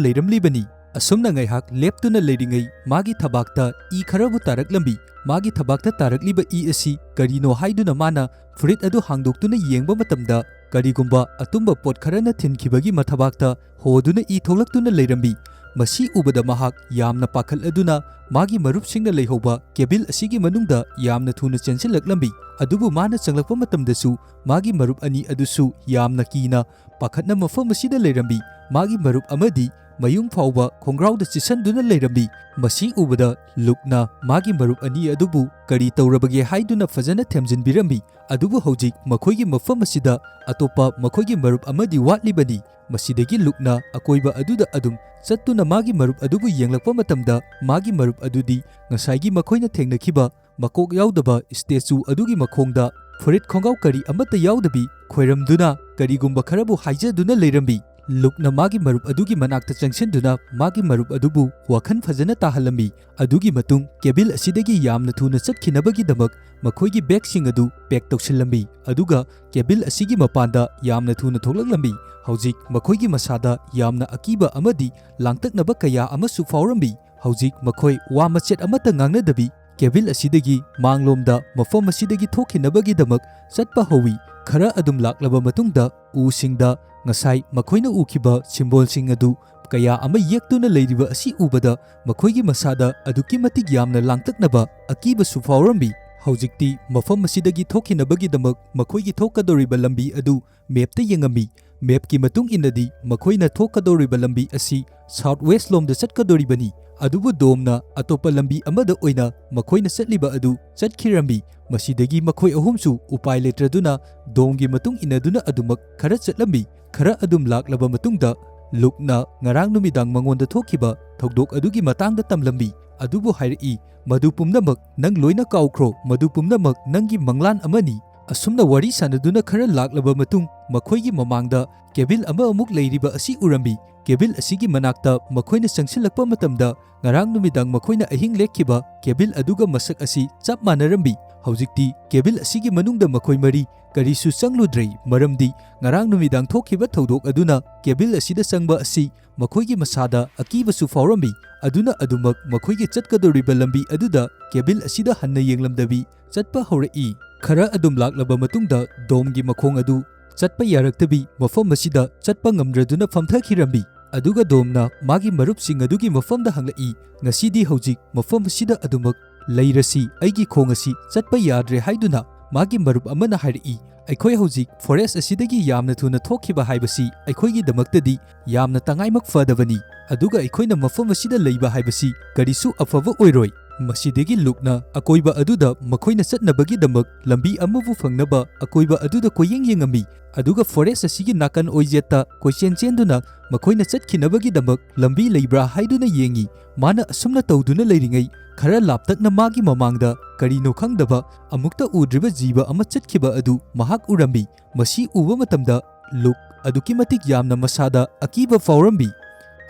ꯂꯩꯔꯝꯂꯤꯕꯅꯤ꯫ ꯑꯁꯨꯝꯅ ꯉꯥꯏꯍꯥꯛ ꯂꯦꯞꯇꯨꯅ ꯂꯩꯔꯤꯉꯩ ꯃꯥꯒꯤ ꯊꯕꯥꯛꯇ ꯏ ꯈꯔꯕꯨ ꯇꯥꯔꯛꯂꯝꯃꯤ꯫ ꯃꯥꯒꯤ ꯊꯕꯥꯛꯇ ꯇꯥꯔꯛꯂꯤꯕ ꯏ ꯑꯁꯤ ꯀꯔꯤꯅꯣ ꯍꯥꯏꯗꯨꯅ ꯃꯥꯅ ꯐꯨꯔꯤꯠ ꯑꯗꯨ ꯍꯥꯡꯗꯣꯛꯇꯨꯅ ꯌꯦꯡꯕ ꯃꯇꯝꯗ ꯀꯔꯤꯒꯨꯝꯕ ꯑꯇꯨꯝꯕ ꯄꯣꯠ ꯈꯔꯅ ꯊꯤꯟꯈꯤꯕꯒꯤ ꯃꯊꯕꯥꯛꯇ ꯍꯣꯗꯨꯅ ꯏ ꯊꯣꯛꯂꯛꯇꯨꯅ ꯂꯩꯔꯝꯃꯤ꯫ ꯃꯁꯤ ꯎꯕꯗ ꯃꯍꯥꯛ ꯌꯥꯝꯅ ꯄꯥꯈꯠꯂꯗꯨꯅ ꯃꯥꯒꯤ ꯃꯔꯨꯞꯁꯤꯡꯅ ꯂꯩꯍꯧꯕ ꯀꯦꯕꯤꯜ ꯑꯁꯤꯒꯤ ꯃꯅꯨꯡꯗ ꯌꯥꯝꯅ ꯊꯨꯅ ꯆꯦꯟꯁꯤꯜꯂꯛꯂꯝꯃꯤ꯫ ꯑꯗꯨꯕꯨ ꯃꯥꯅ ꯆꯪꯂꯛꯄ ꯃꯇꯝꯗꯁꯨ ꯃꯥꯒꯤ ꯃꯔꯨꯞ ꯑꯅꯤ ꯑꯗꯨꯁꯨ ꯌꯥꯝꯅ ꯀꯤꯅ ꯄꯥꯈꯠꯅ ꯃꯐꯝ ꯑꯁꯤꯗ ꯂꯩꯔꯝꯃꯤ꯫ ꯃꯥꯒꯤ ꯃꯔꯨꯞ ꯑꯃꯗꯤ ꯃꯌꯨꯡ ꯐꯥꯎꯕ ꯈꯣꯡꯒ꯭ꯔꯥꯎꯗ ꯆꯤꯁꯟꯗꯨꯅ ꯂꯩꯔꯝꯃꯤ꯫ ꯃꯁꯤ ꯎꯕꯗ ꯂꯨꯛꯅ ꯃꯥꯒꯤ ꯃꯔꯨꯞ ꯑꯅꯤ ꯑꯗꯨꯕꯨ ꯀꯔꯤ ꯇꯧꯔꯕꯒꯦ ꯍꯥꯏꯗꯨꯅ ꯐꯖꯅ ꯊꯦꯝꯖꯤꯟꯕꯤꯔꯝꯃꯤ꯫ ꯑꯗꯨꯕꯨ ꯍꯧꯖꯤꯛ ꯃꯈꯣꯏꯒꯤ ꯃꯐꯝ ꯑꯁꯤꯗ ꯑꯇꯣꯞꯄ ꯃꯈꯣꯏꯒꯤ ꯃꯔꯨꯞ ꯑꯃꯗꯤ ꯋꯥꯠꯂꯤꯕꯅꯤ꯫ ꯃꯁꯤꯗꯒꯤ ꯂꯨꯛꯅ ꯑꯀꯣꯏꯕ ꯑꯗꯨꯗ ꯑꯗꯨꯝ ꯆꯠꯇꯨꯅ ꯃꯥꯒꯤ ꯃꯔꯨꯞ ꯑꯗꯨꯕꯨ ꯌꯦꯡꯂꯛꯄ ꯃꯇꯝꯗ ꯃꯥꯒꯤ ꯃꯔꯨꯞ ꯑꯗꯨꯗꯤ ꯉꯁꯥꯏꯒꯤ ꯃꯈꯣꯏꯅ ꯊꯦꯡꯅꯈꯤꯕ ꯃꯀꯣꯛ ꯌꯥꯎꯗꯕ ꯁ꯭ꯇꯦꯆꯨ ꯑꯗꯨꯒꯤ ꯃꯈꯣꯡꯗ ꯐꯨꯔꯤꯠ ꯈꯣꯡꯒ꯭ꯔꯥꯎ ꯀꯔꯤ ꯑꯃꯠꯇ ꯌꯥꯎꯗꯕꯤ ꯈꯣꯏꯔꯝꯗꯨꯅ ꯀꯔꯤꯒꯨꯝꯕ ꯈꯔꯕꯨ ꯍꯥꯏꯖꯗꯨꯅ ꯂꯩꯔꯝꯃꯤ꯫ ꯂꯨꯛꯅ ꯃꯥꯒꯤ ꯃꯔꯨꯞ ꯑꯗꯨꯒꯤ ꯃꯅꯥꯛꯇ ꯆꯪꯁꯤꯟꯗꯨꯅ ꯃꯥꯒꯤ ꯃꯔꯨꯞ ꯑꯗꯨꯕꯨ ꯋꯥꯈꯜ ꯐꯖꯅ ꯇꯥꯍꯜꯂꯝꯃꯤ꯫ ꯑꯗꯨꯒꯤ ꯃꯇꯨꯡ ꯀꯦꯕꯤꯜ ꯑꯁꯤꯗꯒꯤ ꯌꯥꯝꯅ ꯊꯨꯅ ꯆꯠꯈꯤꯅꯕꯒꯤꯗꯃꯛ ꯃꯈꯣꯏꯒꯤ ꯕꯦꯒꯁꯤꯡ ꯑꯗꯨ ꯄꯦꯛ ꯇꯧꯁꯤꯜꯂꯝꯃꯤ, ꯑꯗꯨꯒ ꯀꯦꯕꯤꯜ ꯑꯁꯤꯒꯤ ꯃꯄꯥꯟꯗ ꯌꯥꯝꯅ ꯊꯨꯅ ꯊꯣꯛꯂꯛꯂꯝꯃꯤ꯫ ꯍꯧꯖꯤꯛ ꯃꯈꯣꯏꯒꯤ ꯃꯁꯥꯗ ꯌꯥꯝꯅ ꯑꯀꯤꯕ ꯑꯃꯗꯤ ꯂꯥꯡꯇꯛꯅꯕ ꯀꯌꯥ ꯑꯃꯁꯨ ꯐꯥꯎꯔꯝꯃꯤ꯫ ꯍꯧꯖꯤꯛ ꯃꯈꯣꯏ ꯋꯥ ꯃꯆꯦꯠ ꯑꯃꯠꯇ ꯉꯥꯡꯅꯗꯕꯤ ꯀꯦꯕꯤꯜ ꯑꯁꯤꯗꯒꯤ ꯃꯥꯡꯂꯣꯝꯗ ꯃꯐꯝ ꯑꯁꯤꯗꯒꯤ ꯊꯣꯛꯈꯤꯅꯕꯒꯤꯗꯃꯛ ꯆꯠꯄ ꯍꯧꯏ꯫ ꯈꯔ ꯑꯗꯨꯝ ꯂꯥꯛꯂꯕ ꯃꯇꯨꯡꯗ ꯎꯁꯤꯡꯗ ꯉꯁꯥꯏ ꯃꯈꯣꯏꯅ ꯎꯈꯤꯕ ꯁꯤꯝꯕꯣꯜꯁꯤꯡ ꯑꯗꯨ ꯀꯌꯥ ꯑꯃ ꯌꯦꯛꯇꯨꯅ ꯂꯩꯔꯤꯕ ꯑꯁꯤ ꯎꯕꯗ ꯃꯈꯣꯏꯒꯤ ꯃꯁꯥꯗ ꯑꯗꯨꯛꯀꯤ ꯃꯇꯤꯛ ꯌꯥꯝꯅ ꯂꯥꯡꯇꯛꯅꯕ ꯑꯀꯤꯕꯁꯨ ꯐꯥꯎꯔꯝꯃꯤ꯫ ꯍꯧꯖꯤꯛꯇꯤ ꯃꯐꯝ ꯑꯁꯤꯗꯒꯤ ꯊꯣꯛꯈꯤꯅꯕꯒꯤꯗꯃꯛ ꯃꯈꯣꯏꯒꯤ ꯊꯣꯛꯀꯗꯧꯔꯤꯕ ꯂꯝꯕꯤ ꯑꯗꯨ ꯃꯦꯞꯇ ꯌꯦꯡꯉꯝꯃꯤ꯫ ꯃꯦꯞꯀꯤ ꯃꯇꯨꯡ ꯏꯟꯅꯗꯤ ꯃꯈꯣꯏꯅ ꯊꯣꯛꯀꯗꯧꯔꯤꯕ ꯂꯝꯕꯤ ꯑꯁꯤ ꯁꯥꯎꯠ ꯋꯦꯁ ꯂꯣꯝꯗ ꯆꯠꯀꯗꯧꯔꯤꯕꯅꯤ, ꯑꯗꯨꯕꯨ ꯗꯣꯝꯅ ꯑꯇꯣꯞꯄ ꯂꯝꯕꯤ ꯑꯃꯗ ꯑꯣꯏꯅ ꯃꯈꯣꯏꯅ ꯆꯠꯂꯤꯕ ꯑꯗꯨ ꯆꯠꯈꯤꯔꯝꯃꯤ꯫ ꯃꯁꯤꯗꯒꯤ ꯃꯈꯣꯏ ꯑꯍꯨꯝꯁꯨ ꯎꯄꯥꯏ ꯂꯩꯇ꯭ꯔꯗꯨꯅ ꯗꯣꯝꯒꯤ ꯃꯇꯨꯡ ꯏꯟꯅꯗꯨꯅ ꯑꯗꯨꯃꯛ ꯈꯔ ꯆꯠꯂꯝꯃꯤ꯫ ꯈꯔ ꯑꯗꯨꯝ ꯂꯥꯛꯂꯕ ꯃꯇꯨꯡꯗ ꯂꯨꯛꯅ ꯉꯔꯥꯡ ꯅꯨꯃꯤꯗꯥꯡ ꯃꯉꯣꯟꯗ ꯊꯣꯛꯈꯤꯕ ꯊꯧꯗꯣꯛ ꯑꯗꯨꯒꯤ ꯃꯇꯥꯡꯗ ꯇꯝꯂꯝꯃꯤ, ꯑꯗꯨꯕꯨ ꯍꯥꯏꯔꯛꯏ, "ꯃꯗꯨ ꯄꯨꯝꯅꯃꯛ ꯅꯪ ꯂꯣꯏꯅ ꯀꯥꯎꯈ꯭ꯔꯣ, ꯃꯗꯨ ꯄꯨꯝꯅꯃꯛ ꯅꯪꯒꯤ ꯃꯪꯂꯥꯟ ꯑꯃꯅꯤ"꯫ ꯑꯁꯨꯝꯅ ꯋꯥꯔꯤ ꯁꯥꯟꯅꯗꯨꯅ ꯈꯔ ꯂꯥꯛꯂꯕ ꯃꯇꯨꯡ ꯃꯈꯣꯏꯒꯤ ꯃꯃꯥꯡꯗ ꯀꯦꯕꯤꯜ ꯑꯃ ꯑꯃꯨꯛ ꯂꯩꯔꯤꯕ ꯑꯁꯤ ꯎꯔꯝꯃꯤ꯫ ꯀꯦꯕꯤꯜ ꯑꯁꯤꯒꯤ ꯃꯅꯥꯛꯇ ꯃꯈꯣꯏꯅ ꯆꯪꯁꯤꯜꯂꯛꯄ ꯃꯇꯝꯗ ꯉꯔꯥꯡ ꯅꯨꯃꯤꯗꯥꯡ ꯃꯈꯣꯏꯅ ꯑꯍꯤꯡ ꯂꯦꯛꯈꯤꯕ ꯀꯦꯕꯤꯜ ꯑꯗꯨꯒ ꯃꯁꯛ ꯑꯁꯤ ꯆꯞ ꯃꯥꯟꯅꯔꯝꯃꯤ꯫ ꯍꯧꯖꯤꯛꯇꯤ ꯀꯦꯕꯤꯜ ꯑꯁꯤꯒꯤ ꯃꯅꯨꯡꯗ ꯃꯈꯣꯏ ꯃꯔꯤ ꯀꯔꯤꯁꯨ ꯆꯪꯂꯨꯗ꯭ꯔꯦ, ꯃꯔꯝꯗꯤ ꯉꯔꯥꯡ ꯅꯨꯃꯤꯗꯥꯡ ꯊꯣꯛꯈꯤꯕ ꯊꯧꯗꯣꯛ ꯑꯗꯨꯅ ꯀꯦꯕꯤꯜ ꯑꯁꯤꯗ ꯆꯪꯕ ꯑꯁꯤ ꯃꯈꯣꯏꯒꯤ ꯃꯁꯥꯗ ꯑꯀꯤꯕꯁꯨ ꯐꯥꯎꯔꯝꯃꯤ꯫ ꯑꯗꯨꯅ ꯑꯗꯨꯃꯛ ꯃꯈꯣꯏꯒꯤ ꯆꯠꯀꯗꯧꯔꯤꯕ ꯂꯝꯕꯤ ꯑꯗꯨꯗ ꯀꯦꯕꯤꯜ ꯑꯁꯤꯗ ꯍꯟꯅ ꯌꯦꯡꯂꯝꯗꯕꯤ ꯆꯠꯄ ꯍꯧꯔꯛꯏ꯫ ꯈꯔ ꯑꯗꯨꯝ ꯂꯥꯛꯂꯕ ꯃꯇꯨꯡꯗ ꯗꯣꯝꯒꯤ ꯃꯈꯣꯡ ꯑꯗꯨ ꯆꯠꯄ ꯌꯥꯔꯛꯇꯕꯤ ꯃꯐꯝ ꯑꯁꯤꯗ ꯆꯠꯄ ꯉꯝꯗ꯭ꯔꯗꯨꯅ ꯐꯝꯊꯈꯤꯔꯝꯃꯤ꯫ ꯑꯗꯨꯒ ꯗꯣꯝꯅ ꯃꯥꯒꯤ ꯃꯔꯨꯞꯁꯤꯡ ꯑꯗꯨꯒꯤ ꯃꯐꯝꯗ ꯍꯪꯂꯛꯏ, "ꯉꯁꯤꯗꯤ ꯍꯧꯖꯤꯛ ꯃꯐꯝ ꯑꯁꯤꯗ ꯑꯗꯨꯃꯛ ꯂꯩꯔꯁꯤ, ꯑꯩꯒꯤ ꯈꯣꯡ ꯑꯁꯤ ꯆꯠꯄ ꯌꯥꯗ꯭ꯔꯦ" ꯍꯥꯏꯗꯨꯅ꯫ ꯃꯥꯒꯤ ꯃꯔꯨꯞ ꯑꯃꯅ ꯍꯥꯏꯔꯛꯏ, "ꯑꯩꯈꯣꯏ ꯍꯧꯖꯤꯛ ꯐꯣꯔꯦꯁ ꯑꯁꯤꯗꯒꯤ ꯌꯥꯝꯅ ꯊꯨꯅ ꯊꯣꯛꯈꯤꯕ ꯍꯥꯏꯕꯁꯤ ꯑꯩꯈꯣꯏꯒꯤꯗꯃꯛꯇꯗꯤ ꯌꯥꯝꯅ ꯇꯉꯥꯏꯃꯛ ꯐꯗꯕꯅꯤ, ꯑꯗꯨꯒ ꯑꯩꯈꯣꯏꯅ ꯃꯐꯝ ꯑꯁꯤꯗ ꯂꯩꯕ ꯍꯥꯏꯕꯁꯤ ꯀꯔꯤꯁꯨ ꯑꯐꯕ ꯑꯣꯏꯔꯣꯏ"꯫ ꯃꯁꯤꯗꯒꯤ ꯂꯨꯛꯅ ꯑꯀꯣꯏꯕ ꯑꯗꯨꯗ ꯃꯈꯣꯏꯅ ꯆꯠꯅꯕꯒꯤꯗꯃꯛ ꯂꯝꯕꯤ ꯑꯃꯕꯨ ꯐꯪꯅꯕ ꯑꯀꯣꯏꯕ ꯑꯗꯨꯗ ꯀꯣꯏꯌꯦꯡ ꯌꯦꯡꯉꯝꯃꯤ, ꯑꯗꯨꯒ ꯐꯣꯔꯦꯁ ꯑꯁꯤꯒꯤ ꯅꯥꯀꯟ ꯑꯣꯏꯖꯦꯠꯇ ꯀꯣꯏꯆꯦꯟ ꯆꯦꯟꯗꯨꯅ ꯃꯈꯣꯏꯅ ꯆꯠꯈꯤꯅꯕꯒꯤꯗꯃꯛ ꯂꯝꯕꯤ ꯂꯩꯕ꯭ꯔꯥ ꯍꯥꯏꯗꯨꯅ ꯌꯦꯡꯉꯤ꯫ ꯃꯥꯅ ꯑꯁꯨꯝꯅ ꯇꯧꯗꯨꯅ ꯂꯩꯔꯤꯉꯩ ꯈꯔ ꯂꯥꯞꯇꯛꯅ ꯃꯥꯒꯤ ꯃꯃꯥꯡꯗ ꯀꯔꯤꯅꯣ ꯈꯪꯗꯕ ꯑꯃꯨꯛꯇ ꯎꯗ꯭ꯔꯤꯕ ꯖꯤꯕ ꯑꯃ ꯆꯠꯈꯤꯕ ꯑꯗꯨ ꯃꯍꯥꯛ ꯎꯔꯝꯃꯤ꯫ ꯃꯁꯤ ꯎꯕ ꯃꯇꯝꯗ ꯂꯨꯛ ꯑꯗꯨꯛꯀꯤ ꯃꯇꯤꯛ ꯌꯥꯝꯅ ꯃꯁꯥꯗ ꯑꯀꯤꯕ ꯐꯥꯎꯔꯝꯃꯤ꯫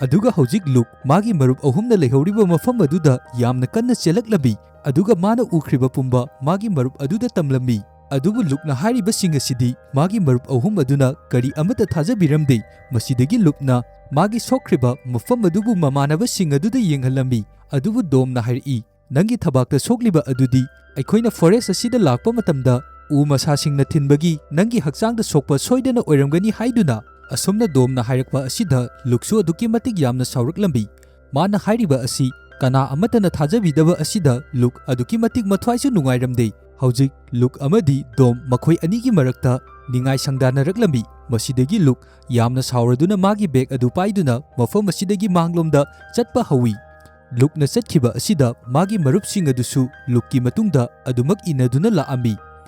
ꯑꯗꯨꯒ ꯍꯧꯖꯤꯛ ꯂꯨꯛ ꯃꯥꯒꯤ ꯃꯔꯨꯞ ꯑꯍꯨꯝꯅ ꯂꯩꯍꯧꯔꯤꯕ ꯃꯐꯝ ꯑꯗꯨꯗ ꯌꯥꯝꯅ ꯀꯟꯅ ꯆꯦꯜꯂꯛꯂꯝꯃꯤ꯫ ꯑꯗꯨꯒ ꯃꯥꯅ ꯎꯈ꯭ꯔꯤꯕ ꯄꯨꯝꯕ ꯃꯥꯒꯤ ꯃꯔꯨꯞ ꯑꯗꯨꯗ ꯇꯝꯂꯝꯃꯤ꯫ ꯑꯗꯨꯕꯨ ꯂꯨꯛꯅ ꯍꯥꯏꯔꯤꯕꯁꯤꯡ ꯑꯁꯤꯗꯤ ꯃꯥꯒꯤ ꯃꯔꯨꯞ ꯑꯍꯨꯝ ꯑꯗꯨꯅ ꯀꯔꯤ ꯑꯃꯠꯇ ꯊꯥꯖꯕꯤꯔꯝꯗꯦ꯫ ꯃꯁꯤꯗꯒꯤ ꯂꯨꯛꯅ ꯃꯥꯒꯤ ꯁꯣꯛꯈ꯭ꯔꯤꯕ ꯃꯐꯝ ꯑꯗꯨꯕꯨ ꯃꯃꯥꯟꯅꯕꯁꯤꯡ ꯑꯗꯨꯗ ꯌꯦꯡꯍꯜꯂꯝꯃꯤ꯫ ꯑꯗꯨꯕꯨ ꯗꯣꯝꯅ ꯍꯥꯏꯔꯛꯏ, "ꯅꯪꯒꯤ ꯊꯕꯥꯛꯇ ꯁꯣꯛꯂꯤꯕ ꯑꯗꯨꯗꯤ ꯑꯩꯈꯣꯏꯅ ꯐꯣꯔꯦꯁ ꯑꯁꯤꯗ ꯂꯥꯛꯄ ꯃꯇꯝꯗ ꯎ ꯃꯁꯥꯁꯤꯡꯅ ꯊꯤꯟꯕꯒꯤ ꯅꯪꯒꯤ ꯍꯛꯆꯥꯡꯗ ꯁꯣꯛꯄ ꯁꯣꯏꯗꯅ ꯑꯣꯏꯔꯝꯒꯅꯤ" ꯍꯥꯏꯗꯨꯅ꯫ ꯑꯁꯨꯝꯅ ꯗꯣꯝꯅ ꯍꯥꯏꯔꯛꯄ ꯑꯁꯤꯗ ꯂꯨꯛꯁꯨ ꯑꯗꯨꯛꯀꯤ ꯃꯇꯤꯛ ꯌꯥꯝꯅ ꯁꯥꯎꯔꯛꯂꯝꯃꯤ꯫ ꯃꯥꯅ ꯍꯥꯏꯔꯤꯕ ꯑꯁꯤ ꯀꯅꯥ ꯑꯃꯠꯇꯅ ꯊꯥꯖꯕꯤꯗꯕ ꯑꯁꯤꯗ ꯂꯨꯛ ꯑꯗꯨꯛꯀꯤ ꯃꯇꯤꯛ ꯃꯊ꯭ꯋꯥꯏꯁꯨ ꯅꯨꯡꯉꯥꯏꯔꯝꯗꯦ꯫ ꯍꯧꯖꯤꯛ ꯂꯨꯛ ꯑꯃꯗꯤ ꯗꯣꯝ ꯃꯈꯣꯏ ꯑꯅꯤꯒꯤ ꯃꯔꯛꯇ ꯅꯤꯡꯉꯥꯏ ꯁꯪꯗꯥꯅꯔꯛꯂꯝꯃꯤ꯫ ꯃꯁꯤꯗꯒꯤ ꯂꯨꯛ ꯌꯥꯝꯅ ꯁꯥꯎꯔꯗꯨꯅ ꯃꯥꯒꯤ ꯕꯦꯒ ꯑꯗꯨ ꯄꯥꯏꯗꯨꯅ ꯃꯐꯝ ꯑꯁꯤꯗꯒꯤ ꯃꯥꯡꯂꯣꯝꯗ ꯆꯠꯄ ꯍꯧꯏ꯫ ꯂꯨꯛꯅ ꯆꯠꯈꯤꯕ ꯑꯁꯤꯗ ꯃꯥꯒꯤ ꯃꯔꯨꯞꯁꯤꯡ ꯑꯗꯨꯁꯨ ꯂꯨꯛꯀꯤ ꯃꯇꯨꯡꯗ ꯑꯗꯨꯃꯛ ꯏꯟꯅꯗꯨꯅ ꯂꯥꯛꯑꯝꯃꯤ꯫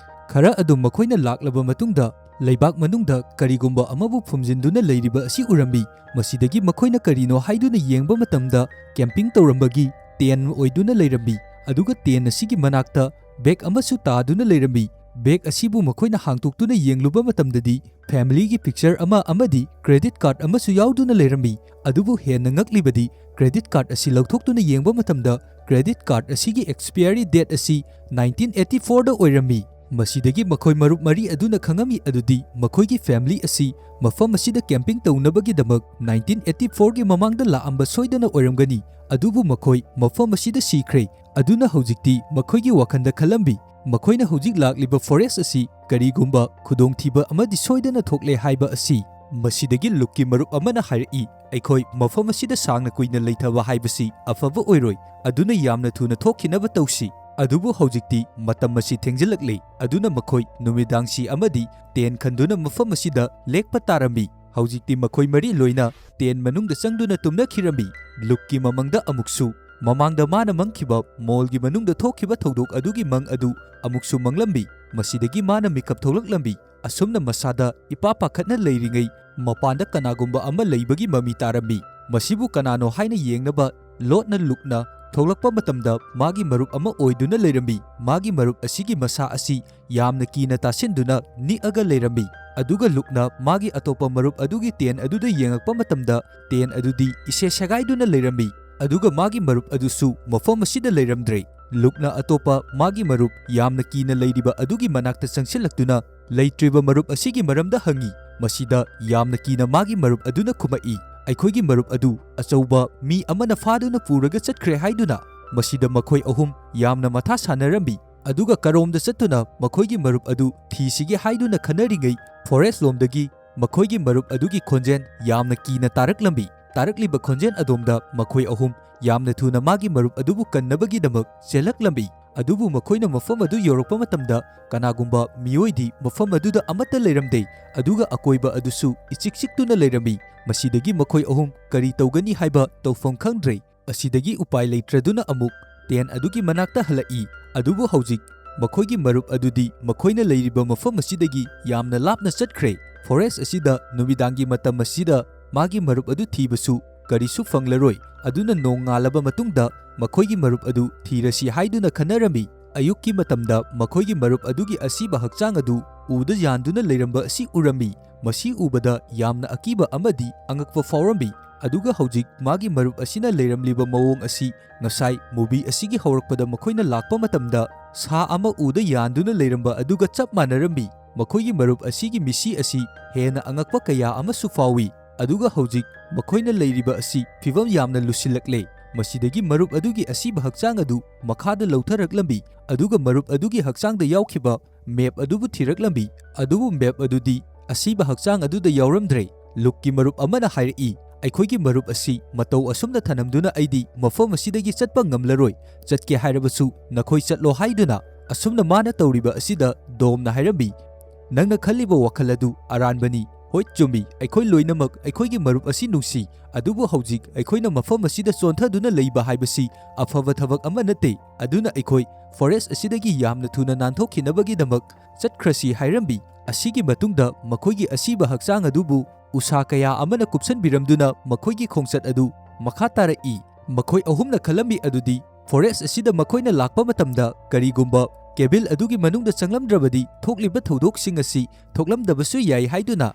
ꯈꯔ ꯑꯗꯨꯝ ꯃꯈꯣꯏꯅ ꯂꯥꯛꯂꯕ ꯃꯇꯨꯡꯗ ꯂꯩꯕꯥꯛ ꯃꯅꯨꯡꯗ ꯀꯔꯤꯒꯨꯝꯕ ꯑꯃꯕꯨ ꯐꯨꯝꯖꯤꯟꯗꯨꯅ ꯂꯩꯔꯤꯕ ꯑꯁꯤ ꯎꯔꯝꯃꯤ꯫ ꯃꯁꯤꯗꯒꯤ ꯃꯈꯣꯏꯅ ꯀꯔꯤꯅꯣ ꯍꯥꯏꯗꯨꯅ ꯌꯦꯡꯕ ꯃꯇꯝꯗ ꯀꯦꯝꯄꯤꯡ ꯇꯧꯔꯝꯕꯒꯤ ꯇꯦꯟ ꯑꯣꯏꯗꯨꯅ ꯂꯩꯔꯝꯃꯤ꯫ ꯑꯗꯨꯒ ꯇꯦꯟ ꯑꯁꯤꯒꯤ ꯃꯅꯥꯛꯇ ꯕꯦꯒ ꯑꯃꯁꯨ ꯇꯥꯗꯨꯅ ꯂꯩꯔꯝꯃꯤ꯫ ꯕꯦꯒ ꯑꯁꯤꯕꯨ ꯃꯈꯣꯏꯅ ꯍꯥꯡꯇꯣꯛꯇꯨꯅ ꯌꯦꯡꯂꯨꯕ ꯃꯇꯝꯗꯗꯤ ꯐꯦꯃꯤꯂꯤꯒꯤ ꯄꯤꯛꯆꯔ ꯑꯃ ꯑꯃꯗꯤ ꯀ꯭ꯔꯦꯗꯤꯠ ꯀꯥꯔꯗ ꯑꯃꯁꯨ ꯌꯥꯎꯗꯨꯅ ꯂꯩꯔꯝꯃꯤ꯫ ꯑꯗꯨꯕꯨ ꯍꯦꯟꯅ ꯉꯛꯂꯤꯕꯗꯤ ꯀ꯭ꯔꯦꯗꯤꯠ ꯀꯥꯔꯗ ꯑꯁꯤ ꯂꯧꯊꯣꯛꯇꯨꯅ ꯌꯦꯡꯕ ꯃꯇꯝꯗ ꯀ꯭ꯔꯦꯗꯤꯠ ꯀꯥꯔꯗ ꯑꯁꯤꯒꯤ ꯑꯦꯛꯁꯄꯤꯌꯔꯤ ꯗꯦꯠ ꯑꯁꯤ ꯅꯥꯏꯟꯇꯤꯟ ꯑꯩꯠꯇꯤ ꯐꯣꯔꯗ ꯑꯣꯏꯔꯝꯃꯤ꯫ ꯃꯁꯤꯗꯒꯤ ꯃꯈꯣꯏ ꯃꯔꯨꯞ ꯃꯔꯤ ꯑꯗꯨꯅ ꯈꯪꯉꯝꯃꯤ ꯑꯗꯨꯗꯤ ꯃꯈꯣꯏꯒꯤ ꯐꯦꯃꯤꯂꯤ ꯑꯁꯤ ꯃꯐꯝ ꯑꯁꯤꯗ ꯀꯦꯝꯄꯤꯡ ꯇꯧꯅꯕꯒꯤꯗꯃꯛ ꯅꯥꯏꯟꯇꯤꯟ ꯑꯩꯠꯇꯤ ꯐꯣꯔꯒꯤ ꯃꯃꯥꯡꯗ ꯂꯥꯛꯑꯝꯕ ꯁꯣꯏꯗꯅ ꯑꯣꯏꯔꯝꯒꯅꯤ꯫ ꯑꯗꯨꯕꯨ ꯃꯈꯣꯏ ꯃꯐꯝ ꯑꯁꯤꯗ ꯁꯤꯈ꯭ꯔꯦ꯫ ꯑꯗꯨꯅ ꯍꯧꯖꯤꯛꯇꯤ ꯃꯈꯣꯏꯒꯤ ꯋꯥꯈꯜꯗ ꯈꯜꯂꯝꯃꯤ꯫ ꯃꯈꯣꯏꯅ ꯍꯧꯖꯤꯛ ꯂꯥꯛꯂꯤꯕ ꯐꯣꯔꯦꯁ ꯑꯁꯤ ꯀꯔꯤꯒꯨꯝꯕ ꯈꯨꯗꯣꯡꯊꯤꯕ ꯑꯃꯗꯤ ꯁꯣꯏꯗꯅ ꯊꯣꯛꯂꯦ ꯍꯥꯏꯕ ꯑꯁꯤ꯫ ꯃꯁꯤꯗꯒꯤ ꯂꯨꯛꯀꯤ ꯃꯔꯨꯞ ꯑꯃꯅ ꯍꯥꯏꯔꯛꯏ, "ꯑꯩꯈꯣꯏ ꯃꯐꯝ ꯑꯁꯤꯗ ꯁꯥꯡꯅ ꯀꯨꯏꯅ ꯂꯩꯊꯕ ꯍꯥꯏꯕꯁꯤ ꯑꯐꯕ ꯑꯣꯏꯔꯣꯏ, ꯑꯗꯨꯅ ꯌꯥꯝꯅ ꯊꯨꯅ ꯊꯣꯛꯈꯤꯅꯕ ꯇꯧꯁꯤ"꯫ ꯑꯗꯨꯕꯨ ꯍꯧꯖꯤꯛꯇꯤ ꯃꯇꯝ ꯑꯁꯤ ꯊꯦꯡꯖꯤꯜꯂꯛꯂꯦ, ꯑꯗꯨꯅ ꯃꯈꯣꯏ ꯅꯨꯃꯤꯗꯥꯡꯁꯤ ꯑꯃꯗꯤ ꯇꯦꯟ ꯈꯟꯗꯨꯅ ꯃꯐꯝ ꯑꯁꯤꯗ ꯂꯦꯛꯄ ꯇꯥꯔꯝꯃꯤ꯫ ꯍꯧꯖꯤꯛꯇꯤ ꯃꯈꯣꯏ ꯃꯔꯤ ꯂꯣꯏꯅ ꯇꯦꯟ ꯃꯅꯨꯡꯗ ꯆꯪꯗꯨꯅ ꯇꯨꯝꯅꯈꯤꯔꯝꯃꯤ꯫ ꯂꯨꯛꯀꯤ ꯃꯃꯪꯗ ꯑꯃꯨꯛꯁꯨ ꯃꯃꯥꯡꯗ ꯃꯥꯅ ꯃꯪꯈꯤꯕ ꯃꯣꯜꯒꯤ ꯃꯅꯨꯡꯗ ꯊꯣꯛꯈꯤꯕ ꯊꯧꯗꯣꯛ ꯑꯗꯨꯒꯤ ꯃꯪ ꯑꯗꯨ ꯑꯃꯨꯛꯁꯨ ꯃꯪꯂꯝꯃꯤ꯫ ꯃꯁꯤꯗꯒꯤ ꯃꯥꯅ ꯃꯤꯀꯞ ꯊꯣꯛꯂꯛꯂꯝꯃꯤ꯫ ꯑꯁꯨꯝꯅ ꯃꯁꯥꯗ ꯏꯄꯥ ꯄꯥꯈꯠꯅ ꯂꯩꯔꯤꯉꯩ ꯃꯄꯥꯟꯗ ꯀꯅꯥꯒꯨꯝꯕ ꯑꯃ ꯂꯩꯕꯒꯤ ꯃꯃꯤ ꯇꯥꯔꯝꯃꯤ꯫ ꯃꯁꯤꯕꯨ ꯀꯅꯥꯅꯣ ꯍꯥꯏꯅ ꯌꯦꯡꯅꯕ ꯂꯣꯠꯅ ꯂꯨꯛꯅ ꯊꯣꯛꯂꯛꯄ ꯃꯇꯝꯗ ꯃꯥꯒꯤ ꯃꯔꯨꯞ ꯑꯃ ꯑꯣꯏꯗꯨꯅ ꯂꯩꯔꯝꯃꯤ꯫ ꯃꯥꯒꯤ ꯃꯔꯨꯞ ꯑꯁꯤꯒꯤ ꯃꯁꯥ ꯑꯁꯤ ꯌꯥꯝꯅ ꯀꯤꯅ ꯇꯥꯁꯤꯟꯗꯨꯅ ꯅꯤꯛꯑꯒ ꯂꯩꯔꯝꯃꯤ꯫ ꯑꯗꯨꯒ ꯂꯨꯛꯅ ꯃꯥꯒꯤ ꯑꯇꯣꯞꯄ ꯃꯔꯨꯞ ꯑꯗꯨꯒꯤ ꯇꯦꯟ ꯑꯗꯨꯗ ꯌꯦꯡꯉꯛꯄ ꯃꯇꯝꯗ, ꯇꯦꯟ ꯑꯗꯨꯗꯤ ꯏꯁꯦ ꯁꯦꯒꯥꯏꯗꯨꯅ ꯂꯩꯔꯝꯃꯤ꯫ ꯑꯗꯨꯒ ꯃꯥꯒꯤ ꯃꯔꯨꯞ ꯑꯗꯨꯁꯨ ꯃꯐꯝ ꯑꯁꯤꯗ ꯂꯩꯔꯝꯗ꯭ꯔꯦ꯫ ꯂꯨꯛꯅ ꯑꯇꯣꯞꯄ ꯃꯥꯒꯤ ꯃꯔꯨꯞ ꯌꯥꯝꯅ ꯀꯤꯅ ꯂꯩꯔꯤꯕ ꯑꯗꯨꯒꯤ ꯃꯅꯥꯛꯇ ꯆꯪꯁꯤꯜꯂꯛꯇꯨꯅ ꯂꯩꯇ꯭ꯔꯤꯕ ꯃꯔꯨꯞ ꯑꯁꯤꯒꯤ ꯃꯔꯝꯗ ꯍꯪꯉꯤ꯫ ꯃꯁꯤꯗ ꯌꯥꯝꯅ ꯀꯤꯅ ꯃꯥꯒꯤ ꯃꯔꯨꯞ ꯑꯗꯨꯅ ꯈꯨꯝꯃꯛꯏ, "ꯑꯩꯈꯣꯏꯒꯤ ꯃꯔꯨꯞ ꯑꯗꯨ ꯑꯆꯧꯕ ꯃꯤ ꯑꯃꯅ ꯐꯥꯗꯨꯅ ꯄꯨꯔꯒ ꯆꯠꯈ꯭ꯔꯦ" ꯍꯥꯏꯗꯨꯅ꯫ ꯃꯁꯤꯗ ꯃꯈꯣꯏ ꯑꯍꯨꯝ ꯌꯥꯝꯅ ꯃꯊꯥ ꯁꯥꯟꯅꯔꯝꯃꯤ꯫ ꯑꯗꯨꯒ ꯀꯔꯣꯝꯗ ꯆꯠꯇꯨꯅ ꯃꯈꯣꯏꯒꯤ ꯃꯔꯨꯞ ꯑꯗꯨ ꯊꯤꯁꯤꯒꯦ ꯍꯥꯏꯗꯨꯅ ꯈꯟꯅꯔꯤꯉꯩ, ꯐꯣꯔꯦꯁ ꯂꯣꯝꯗꯒꯤ ꯃꯈꯣꯏꯒꯤ ꯃꯔꯨꯞ ꯑꯗꯨꯒꯤ ꯈꯣꯟꯖꯦꯜ ꯌꯥꯝꯅ ꯀꯤꯅ ꯇꯥꯔꯛꯂꯝꯃꯤ꯫ ꯇꯥꯔꯛꯂꯤꯕ ꯈꯣꯟꯖꯦꯜ ꯑꯗꯣꯝꯗ ꯃꯈꯣꯏ ꯑꯍꯨꯝ ꯌꯥꯝꯅ ꯊꯨꯅ ꯃꯥꯒꯤ ꯃꯔꯨꯞ ꯑꯗꯨꯕꯨ ꯀꯟꯅꯕꯒꯤꯗꯃꯛ ꯆꯦꯜꯂꯛꯂꯝꯃꯤ꯫ ꯑꯗꯨꯕꯨ ꯃꯈꯣꯏꯅ ꯃꯐꯝ ꯑꯗꯨ ꯌꯧꯔꯛꯄ ꯃꯇꯝꯗ ꯀꯅꯥꯒꯨꯝꯕ ꯃꯤꯑꯣꯏꯗꯤ ꯃꯐꯝ ꯑꯗꯨꯗ ꯑꯃꯠꯇ ꯂꯩꯔꯝꯗꯦ, ꯑꯗꯨꯒ ꯑꯀꯣꯏꯕ ꯑꯗꯨꯁꯨ ꯏꯆꯤꯛ ꯆꯤꯛꯇꯨꯅ ꯂꯩꯔꯝꯃꯤ꯫ ꯃꯁꯤꯗꯒꯤ ꯃꯈꯣꯏ ꯑꯍꯨꯝ ꯀꯔꯤ ꯇꯧꯒꯅꯤ ꯍꯥꯏꯕ ꯇꯧꯐꯝ ꯈꯪꯗ꯭ꯔꯦ꯫ ꯑꯁꯤꯗꯒꯤ ꯎꯄꯥꯏ ꯂꯩꯇ꯭ꯔꯗꯨꯅ ꯑꯃꯨꯛ ꯇꯦꯟ ꯑꯗꯨꯒꯤ ꯃꯅꯥꯛꯇ ꯍꯜꯂꯛꯏ꯫ ꯑꯗꯨꯕꯨ ꯍꯧꯖꯤꯛ ꯃꯈꯣꯏꯒꯤ ꯃꯔꯨꯞ ꯑꯗꯨꯗꯤ ꯃꯈꯣꯏꯅ ꯂꯩꯔꯤꯕ ꯃꯐꯝ ꯑꯁꯤꯗꯒꯤ ꯌꯥꯝꯅ ꯂꯥꯞꯅ ꯆꯠꯈ꯭ꯔꯦ꯫ ꯐꯣꯔꯦꯁ ꯑꯁꯤꯗ ꯅꯨꯃꯤꯗꯥꯡꯒꯤ ꯃꯇꯝ ꯑꯁꯤꯗ ꯃꯥꯒꯤ ꯃꯔꯨꯞ ꯑꯗꯨ ꯊꯤꯕꯁꯨ ꯀꯔꯤꯁꯨ ꯐꯪꯂꯔꯣꯏ꯫ ꯑꯗꯨꯅ ꯅꯣꯡ ꯉꯥꯜꯂꯕ ꯃꯇꯨꯡꯗ ꯃꯈꯣꯏꯒꯤ ꯃꯔꯨꯞ ꯑꯗꯨ ꯊꯤꯔꯁꯤ ꯍꯥꯏꯗꯨꯅ ꯈꯟꯅꯔꯝꯃꯤ꯫ ꯑꯌꯨꯛꯀꯤ ꯃꯇꯝꯗ ꯃꯈꯣꯏꯒꯤ ꯃꯔꯨꯞ ꯑꯗꯨꯒꯤ ꯑꯁꯤꯕ ꯍꯛꯆꯥꯡ ꯑꯗꯨ ꯎꯗ ꯌꯥꯟꯗꯨꯅ ꯂꯩꯔꯝꯕ ꯑꯁꯤ ꯎꯔꯝꯃꯤ꯫ ꯃꯁꯤ ꯎꯕꯗ ꯌꯥꯝꯅ ꯑꯀꯤꯕ ꯑꯃꯗꯤ ꯑꯉꯛꯄ ꯐꯥꯎꯔꯝꯃꯤ꯫ ꯑꯗꯨꯒ ꯍꯧꯖꯤꯛ ꯃꯥꯒꯤ ꯃꯔꯨꯞ ꯑꯁꯤꯅ ꯂꯩꯔꯝꯂꯤꯕ ꯃꯑꯣꯡ ꯑꯁꯤ ꯉꯁꯥꯏ ꯃꯨꯚꯤ ꯑꯁꯤꯒꯤ ꯍꯧꯔꯛꯄꯗ ꯃꯈꯣꯏꯅ ꯂꯥꯛꯄ ꯃꯇꯝꯗ ꯁꯥ ꯑꯃ ꯎꯗ ꯌꯥꯟꯗꯨꯅ ꯂꯩꯔꯝꯕ ꯑꯗꯨꯒ ꯆꯞ ꯃꯥꯟꯅꯔꯝꯃꯤ꯫ ꯃꯈꯣꯏꯒꯤ ꯃꯔꯨꯞ ꯑꯁꯤꯒꯤ ꯃꯤꯁꯤ ꯑꯁꯤ ꯍꯦꯟꯅ ꯑꯉꯛꯄ ꯀꯌꯥ ꯑꯃꯁꯨ ꯐꯥꯎꯏ꯫ ꯑꯗꯨꯒ ꯍꯧꯖꯤꯛ ꯃꯈꯣꯏꯅ ꯂꯩꯔꯤꯕ ꯑꯁꯤ ꯐꯤꯚꯝ ꯌꯥꯝꯅ ꯂꯨꯁꯤꯜꯂꯛꯂꯦ꯫ ꯃꯁꯤꯗꯒꯤ ꯃꯔꯨꯞ ꯑꯗꯨꯒꯤ ꯑꯁꯤꯕ ꯍꯛꯆꯥꯡ ꯑꯗꯨ ꯃꯈꯥꯗ ꯂꯧꯊꯔꯛꯂꯝꯃꯤ꯫ ꯑꯗꯨꯒ ꯃꯔꯨꯞ ꯑꯗꯨꯒꯤ ꯍꯛꯆꯥꯡꯗ ꯌꯥꯎꯈꯤꯕ ꯃꯦꯞ ꯑꯗꯨꯕꯨ ꯊꯤꯔꯛꯂꯝꯃꯤ꯫ ꯑꯗꯨꯕꯨ ꯃꯦꯞ ꯑꯗꯨꯗꯤ ꯑꯁꯤꯕ ꯍꯛꯆꯥꯡ ꯑꯗꯨꯗ ꯌꯥꯎꯔꯝꯗ꯭ꯔꯦ꯫ ꯂꯨꯛꯀꯤ ꯃꯔꯨꯞ ꯑꯃꯅ ꯍꯥꯏꯔꯛꯏ, "ꯑꯩꯈꯣꯏꯒꯤ ꯃꯔꯨꯞ ꯑꯁꯤ ꯃꯇꯧ ꯑꯁꯨꯝꯅ ꯊꯅꯝꯗꯨꯅ ꯑꯩꯗꯤ ꯃꯐꯝ ꯑꯁꯤꯗꯒꯤ ꯆꯠꯄ ꯉꯝꯂꯔꯣꯏ꯫ ꯆꯠꯀꯦ ꯍꯥꯏꯔꯕꯁꯨ ꯅꯈꯣꯏ ꯆꯠꯂꯣ" ꯍꯥꯏꯗꯨꯅ꯫ ꯑꯁꯨꯝꯅ ꯃꯥꯅ ꯇꯧꯔꯤꯕ ꯑꯁꯤꯗ ꯗꯣꯝꯅ ꯍꯥꯏꯔꯝꯃꯤ, "ꯅꯪꯅ ꯈꯜꯂꯤꯕ ꯋꯥꯈꯜ ꯑꯗꯨ ꯑꯔꯥꯟꯕꯅꯤ꯫ ꯍꯣꯏ, ꯆꯨꯝꯃꯤ, ꯑꯩꯈꯣꯏ ꯂꯣꯏꯅꯃꯛ ꯑꯩꯈꯣꯏꯒꯤ ꯃꯔꯨꯞ ꯑꯁꯤ ꯅꯨꯡꯁꯤ, ꯑꯗꯨꯕꯨ ꯍꯧꯖꯤꯛ ꯑꯩꯈꯣꯏꯅ ꯃꯐꯝ ꯑꯁꯤꯗ ꯆꯣꯟꯊꯗꯨꯅ ꯂꯩꯕ ꯍꯥꯏꯕꯁꯤ ꯑꯐꯕ ꯊꯕꯛ ꯑꯃ ꯅꯠꯇꯦ꯫ ꯑꯗꯨꯅ ꯑꯩꯈꯣꯏ ꯐꯣꯔꯦꯁ ꯑꯁꯤꯗꯒꯤ ꯌꯥꯝꯅ ꯊꯨꯅ ꯅꯥꯟꯊꯣꯛꯈꯤꯅꯕꯒꯤꯗꯃꯛ ꯆꯠꯈ꯭ꯔꯁꯤ" ꯍꯥꯏꯔꯝꯃꯤ꯫ ꯑꯁꯤꯒꯤ ꯃꯇꯨꯡꯗ ꯃꯈꯣꯏꯒꯤ ꯑꯁꯤꯕ ꯍꯛꯆꯥꯡ ꯑꯗꯨꯕꯨ ꯎꯁꯥ ꯀꯌꯥ ꯑꯃꯅ ꯀꯨꯞꯁꯟꯕꯤꯔꯝꯗꯨꯅ ꯃꯈꯣꯏꯒꯤ ꯈꯣꯡꯆꯠ ꯑꯗꯨ ꯃꯈꯥ ꯇꯥꯔꯛꯏ꯫ ꯃꯈꯣꯏ ꯑꯍꯨꯝꯅ ꯈꯜꯂꯝꯃꯤ ꯑꯗꯨꯗꯤ ꯐꯣꯔꯦꯁ ꯑꯁꯤꯗ ꯃꯈꯣꯏꯅ ꯂꯥꯛꯄ ꯃꯇꯝꯗ ꯀꯔꯤꯒꯨꯝꯕ ꯀꯦꯕꯤꯜ ꯑꯗꯨꯒꯤ ꯃꯅꯨꯡꯗ ꯆꯪꯂꯝꯗ꯭ꯔꯕꯗꯤ ꯊꯣꯛꯂꯤꯕ ꯊꯧꯗꯣꯛꯁꯤꯡ ꯑꯁꯤ ꯊꯣꯛꯂꯝꯗꯕꯁꯨ ꯌꯥꯏ ꯍꯥꯏꯗꯨꯅ꯫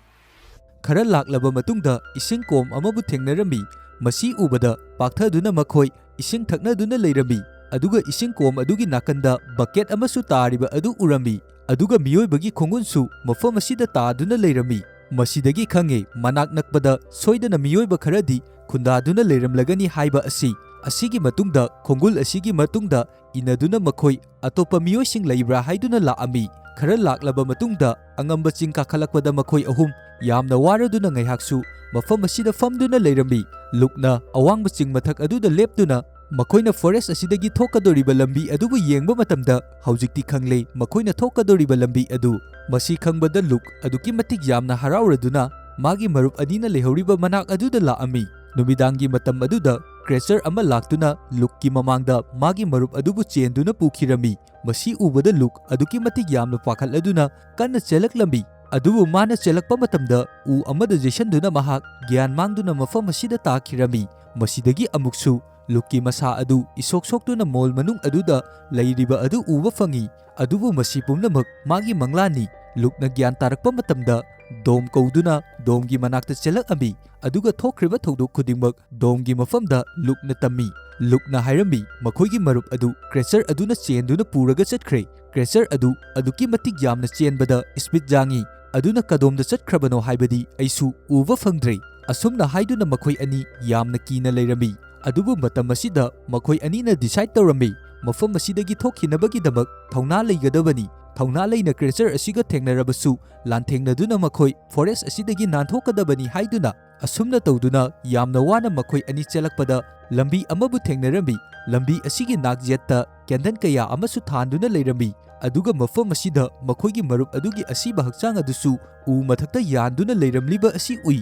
ꯈꯔ ꯂꯥꯛꯂꯕ ꯃꯇꯨꯡꯗ ꯏꯁꯤꯡ ꯀꯣꯝ ꯑꯃꯕꯨ ꯊꯦꯡꯅꯔꯝꯃꯤ꯫ ꯃꯁꯤ ꯎꯕꯗ ꯄꯥꯛꯊꯗꯨꯅ ꯃꯈꯣꯏ ꯏꯁꯤꯡ ꯊꯛꯅꯗꯨꯅ ꯂꯩꯔꯝꯃꯤ꯫ ꯑꯗꯨꯒ ꯏꯁꯤꯡ ꯀꯣꯝ ꯑꯗꯨꯒꯤ ꯅꯥꯀꯟꯗ ꯕꯀꯦꯠ ꯑꯃꯁꯨ ꯇꯥꯔꯤꯕ ꯑꯗꯨ ꯎꯔꯝꯃꯤ꯫ ꯑꯗꯨꯒ ꯃꯤꯑꯣꯏꯕꯒꯤ ꯈꯣꯡꯒꯨꯟꯁꯨ ꯃꯐꯝ ꯑꯁꯤꯗ ꯇꯥꯗꯨꯅ ꯂꯩꯔꯝꯃꯤ꯫ ꯃꯁꯤꯗꯒꯤ ꯈꯪꯉꯦ, ꯃꯅꯥꯛ ꯅꯛꯄꯗ ꯁꯣꯏꯗꯅ ꯃꯤꯑꯣꯏꯕ ꯈꯔꯗꯤ ꯈꯨꯟꯗꯥꯗꯨꯅ ꯂꯩꯔꯝꯂꯒꯅꯤ ꯍꯥꯏꯕ ꯑꯁꯤ꯫ ꯑꯁꯤꯒꯤ ꯃꯇꯨꯡꯗ, ꯈꯣꯡꯒꯨꯜ ꯑꯁꯤꯒꯤ ꯃꯇꯨꯡꯗ ꯏꯟꯅꯗꯨꯅ ꯃꯈꯣꯏ ꯑꯇꯣꯞꯄ ꯃꯤꯑꯣꯏꯁꯤꯡ ꯂꯩꯕ꯭ꯔꯥ ꯍꯥꯏꯗꯨꯅ ꯂꯥꯛꯑꯝꯃꯤ꯫ ꯈꯔ ꯂꯥꯛꯂꯕ ꯃꯇꯨꯡꯗ ꯑꯉꯝꯕ ꯆꯤꯡ ꯀꯥꯈꯠꯂꯛꯄꯗ ꯃꯈꯣꯏ ꯑꯍꯨꯝ ꯌꯥꯝꯅ ꯋꯥꯔꯗꯨꯅ ꯉꯥꯏꯍꯥꯛꯁꯨ ꯃꯐꯝ ꯑꯁꯤꯗ ꯐꯝꯗꯨꯅ ꯂꯩꯔꯝꯃꯤ꯫ ꯂꯨꯛꯅ ꯑꯋꯥꯡꯕ ꯆꯤꯡ ꯃꯊꯛ ꯑꯗꯨꯗ ꯂꯦꯞꯇꯨꯅ ꯃꯈꯣꯏꯅ ꯐꯣꯔꯦꯁ ꯑꯁꯤꯗꯒꯤ ꯊꯣꯛꯀꯗꯧꯔꯤꯕ ꯂꯝꯕꯤ ꯑꯗꯨꯕꯨ ꯌꯦꯡꯕ ꯃꯇꯝꯗ ꯍꯧꯖꯤꯛꯇꯤ ꯈꯪꯂꯦ ꯃꯈꯣꯏꯅ ꯊꯣꯛꯀꯗꯧꯔꯤꯕ ꯂꯝꯕꯤ ꯑꯗꯨ꯫ ꯃꯁꯤ ꯈꯪꯕꯗ ꯂꯨꯛ ꯑꯗꯨꯛꯀꯤ ꯃꯇꯤꯛ ꯌꯥꯝꯅ ꯍꯔꯥꯎꯔꯗꯨꯅ ꯃꯥꯒꯤ ꯃꯔꯨꯞ ꯑꯅꯤꯅ ꯂꯩꯍꯧꯔꯤꯕ ꯃꯅꯥꯛ ꯑꯗꯨꯗ ꯂꯥꯛꯑꯝꯃꯤ꯫ ꯅꯨꯃꯤꯗꯥꯡꯒꯤ ꯃꯇꯝ ꯑꯗꯨꯗ ꯀ꯭ꯔꯦꯆꯔ ꯑꯃ ꯂꯥꯛꯇꯨꯅ ꯂꯨꯛꯀꯤ ꯃꯃꯥꯡꯗ ꯃꯥꯒꯤ ꯃꯔꯨꯞ ꯑꯗꯨꯕꯨ ꯆꯦꯟꯗꯨꯅ ꯄꯨꯈꯤꯔꯝꯃꯤ꯫ ꯃꯁꯤ ꯎꯕꯗ ꯂꯨꯛ ꯑꯗꯨꯛꯀꯤ ꯃꯇꯤꯛ ꯌꯥꯝꯅ ꯄꯥꯈꯠꯂꯗꯨꯅ ꯀꯟꯅ ꯆꯦꯜꯂꯛꯂꯝꯃꯤ꯫ ꯑꯗꯨꯕꯨ ꯃꯥꯅ ꯆꯦꯜꯂꯛꯄ ꯃꯇꯝꯗ ꯎ ꯑꯃꯗ ꯌꯩꯁꯟꯗꯨꯅ ꯃꯍꯥꯛ ꯒ꯭ꯌꯥꯟ ꯃꯥꯡꯗꯨꯅ ꯃꯐꯝ ꯑꯁꯤꯗ ꯇꯥꯈꯤꯔꯝꯃꯤ꯫ ꯃꯁꯤꯗꯒꯤ ꯑꯃꯨꯛꯁꯨ ꯂꯨꯛꯀꯤ ꯃꯁꯥ ꯑꯗꯨ ꯏꯁꯣꯛ ꯁꯣꯛꯇꯨꯅ ꯃꯣꯜ ꯃꯅꯨꯡ ꯑꯗꯨꯗ ꯂꯩꯔꯤꯕ ꯑꯗꯨ ꯎꯕ ꯐꯪꯉꯤ꯫ ꯑꯗꯨꯕꯨ ꯃꯁꯤ ꯄꯨꯝꯅꯃꯛ ꯃꯥꯒꯤ ꯃꯪꯂꯥꯟꯅꯤ꯫ ꯂꯨꯛꯅ ꯒ꯭ꯌꯥꯟ ꯇꯥꯔꯛꯄ ꯃꯇꯝꯗ ꯗꯣꯝ ꯀꯧꯗꯨꯅ ꯗꯣꯝꯒꯤ ꯃꯅꯥꯛꯇ ꯆꯦꯜꯂꯛꯑꯝꯃꯤ꯫ ꯑꯗꯨꯒ ꯊꯣꯛꯈ꯭ꯔꯤꯕ ꯊꯧꯗꯣꯛ ꯈꯨꯗꯤꯡꯃꯛ ꯗꯣꯝꯒꯤ ꯃꯐꯝꯗ ꯂꯨꯛꯅ ꯇꯝꯃꯤ꯫ ꯂꯨꯛꯅ ꯍꯥꯏꯔꯝꯃꯤ, ꯃꯈꯣꯏꯒꯤ ꯃꯔꯨꯞ ꯑꯗꯨ ꯀ꯭ꯔꯦꯆꯔ ꯑꯗꯨꯅ ꯆꯦꯟꯗꯨꯅ ꯄꯨꯔꯒ ꯆꯠꯈ꯭ꯔꯦ꯫ ꯀ꯭ꯔꯦꯆꯔ ꯑꯗꯨ ꯑꯗꯨꯛꯀꯤ ꯃꯇꯤꯛ ꯌꯥꯝꯅ ꯆꯦꯟꯕꯗ ꯁ꯭ꯄꯤꯗ ꯌꯥꯡꯉꯤ꯫ ꯑꯗꯨꯅ ꯀꯗꯣꯝꯗ ꯆꯠꯈ꯭ꯔꯕꯅꯣ ꯍꯥꯏꯕꯗꯤ ꯑꯩꯁꯨ ꯎꯕ ꯐꯪꯗ꯭ꯔꯦ꯫ ꯑꯁꯨꯝꯅ ꯍꯥꯏꯗꯨꯅ ꯃꯈꯣꯏ ꯑꯅꯤ ꯌꯥꯝꯅ ꯀꯤꯅ ꯂꯩꯔꯝꯃꯤ꯫ ꯑꯗꯨꯕꯨ ꯃꯇꯝ ꯑꯁꯤꯗ ꯃꯈꯣꯏ ꯑꯅꯤꯅ ꯗꯤꯁꯥꯏꯗ ꯇꯧꯔꯝꯃꯤ, ꯃꯐꯝ ꯑꯁꯤꯗꯒꯤ ꯊꯣꯛꯈꯤꯅꯕꯒꯤꯗꯃꯛ ꯊꯧꯅꯥ ꯂꯩꯒꯗꯕꯅꯤ꯫ ꯊꯧꯅꯥ ꯂꯩꯅ ꯀ꯭ꯔꯦꯆꯔ ꯑꯁꯤꯒ ꯊꯦꯡꯅꯔꯕꯁꯨ ꯂꯥꯟꯊꯦꯡꯅꯗꯨꯅ ꯃꯈꯣꯏ ꯐꯣꯔꯦꯁ ꯑꯁꯤꯗꯒꯤ ꯅꯥꯟꯊꯣꯛꯀꯗꯕꯅꯤ ꯍꯥꯏꯗꯨꯅ꯫ ꯑꯁꯨꯝꯅ ꯇꯧꯗꯨꯅ ꯌꯥꯝꯅ ꯋꯥꯅ ꯃꯈꯣꯏ ꯑꯅꯤ ꯆꯦꯜꯂꯛꯄꯗ ꯂꯝꯕꯤ ꯑꯃꯕꯨ ꯊꯦꯡꯅꯔꯝꯃꯤ꯫ ꯂꯝꯕꯤ ꯑꯁꯤꯒꯤ ꯅꯥꯛ ꯌꯦꯠꯇ ꯀꯦꯟꯗꯜ ꯀꯌꯥ ꯑꯃꯁꯨ ꯊꯥꯟꯗꯨꯅ ꯂꯩꯔꯝꯃꯤ꯫ ꯑꯗꯨꯒ ꯃꯐꯝ ꯑꯁꯤꯗ ꯃꯈꯣꯏꯒꯤ ꯃꯔꯨꯞ ꯑꯗꯨꯒꯤ ꯑꯁꯤꯕ ꯍꯛꯆꯥꯡ ꯑꯗꯨꯁꯨ ꯎ ꯃꯊꯛꯇ ꯌꯥꯟꯗꯨꯅ ꯂꯩꯔꯝꯂꯤꯕ ꯑꯁꯤ ꯎꯏ꯫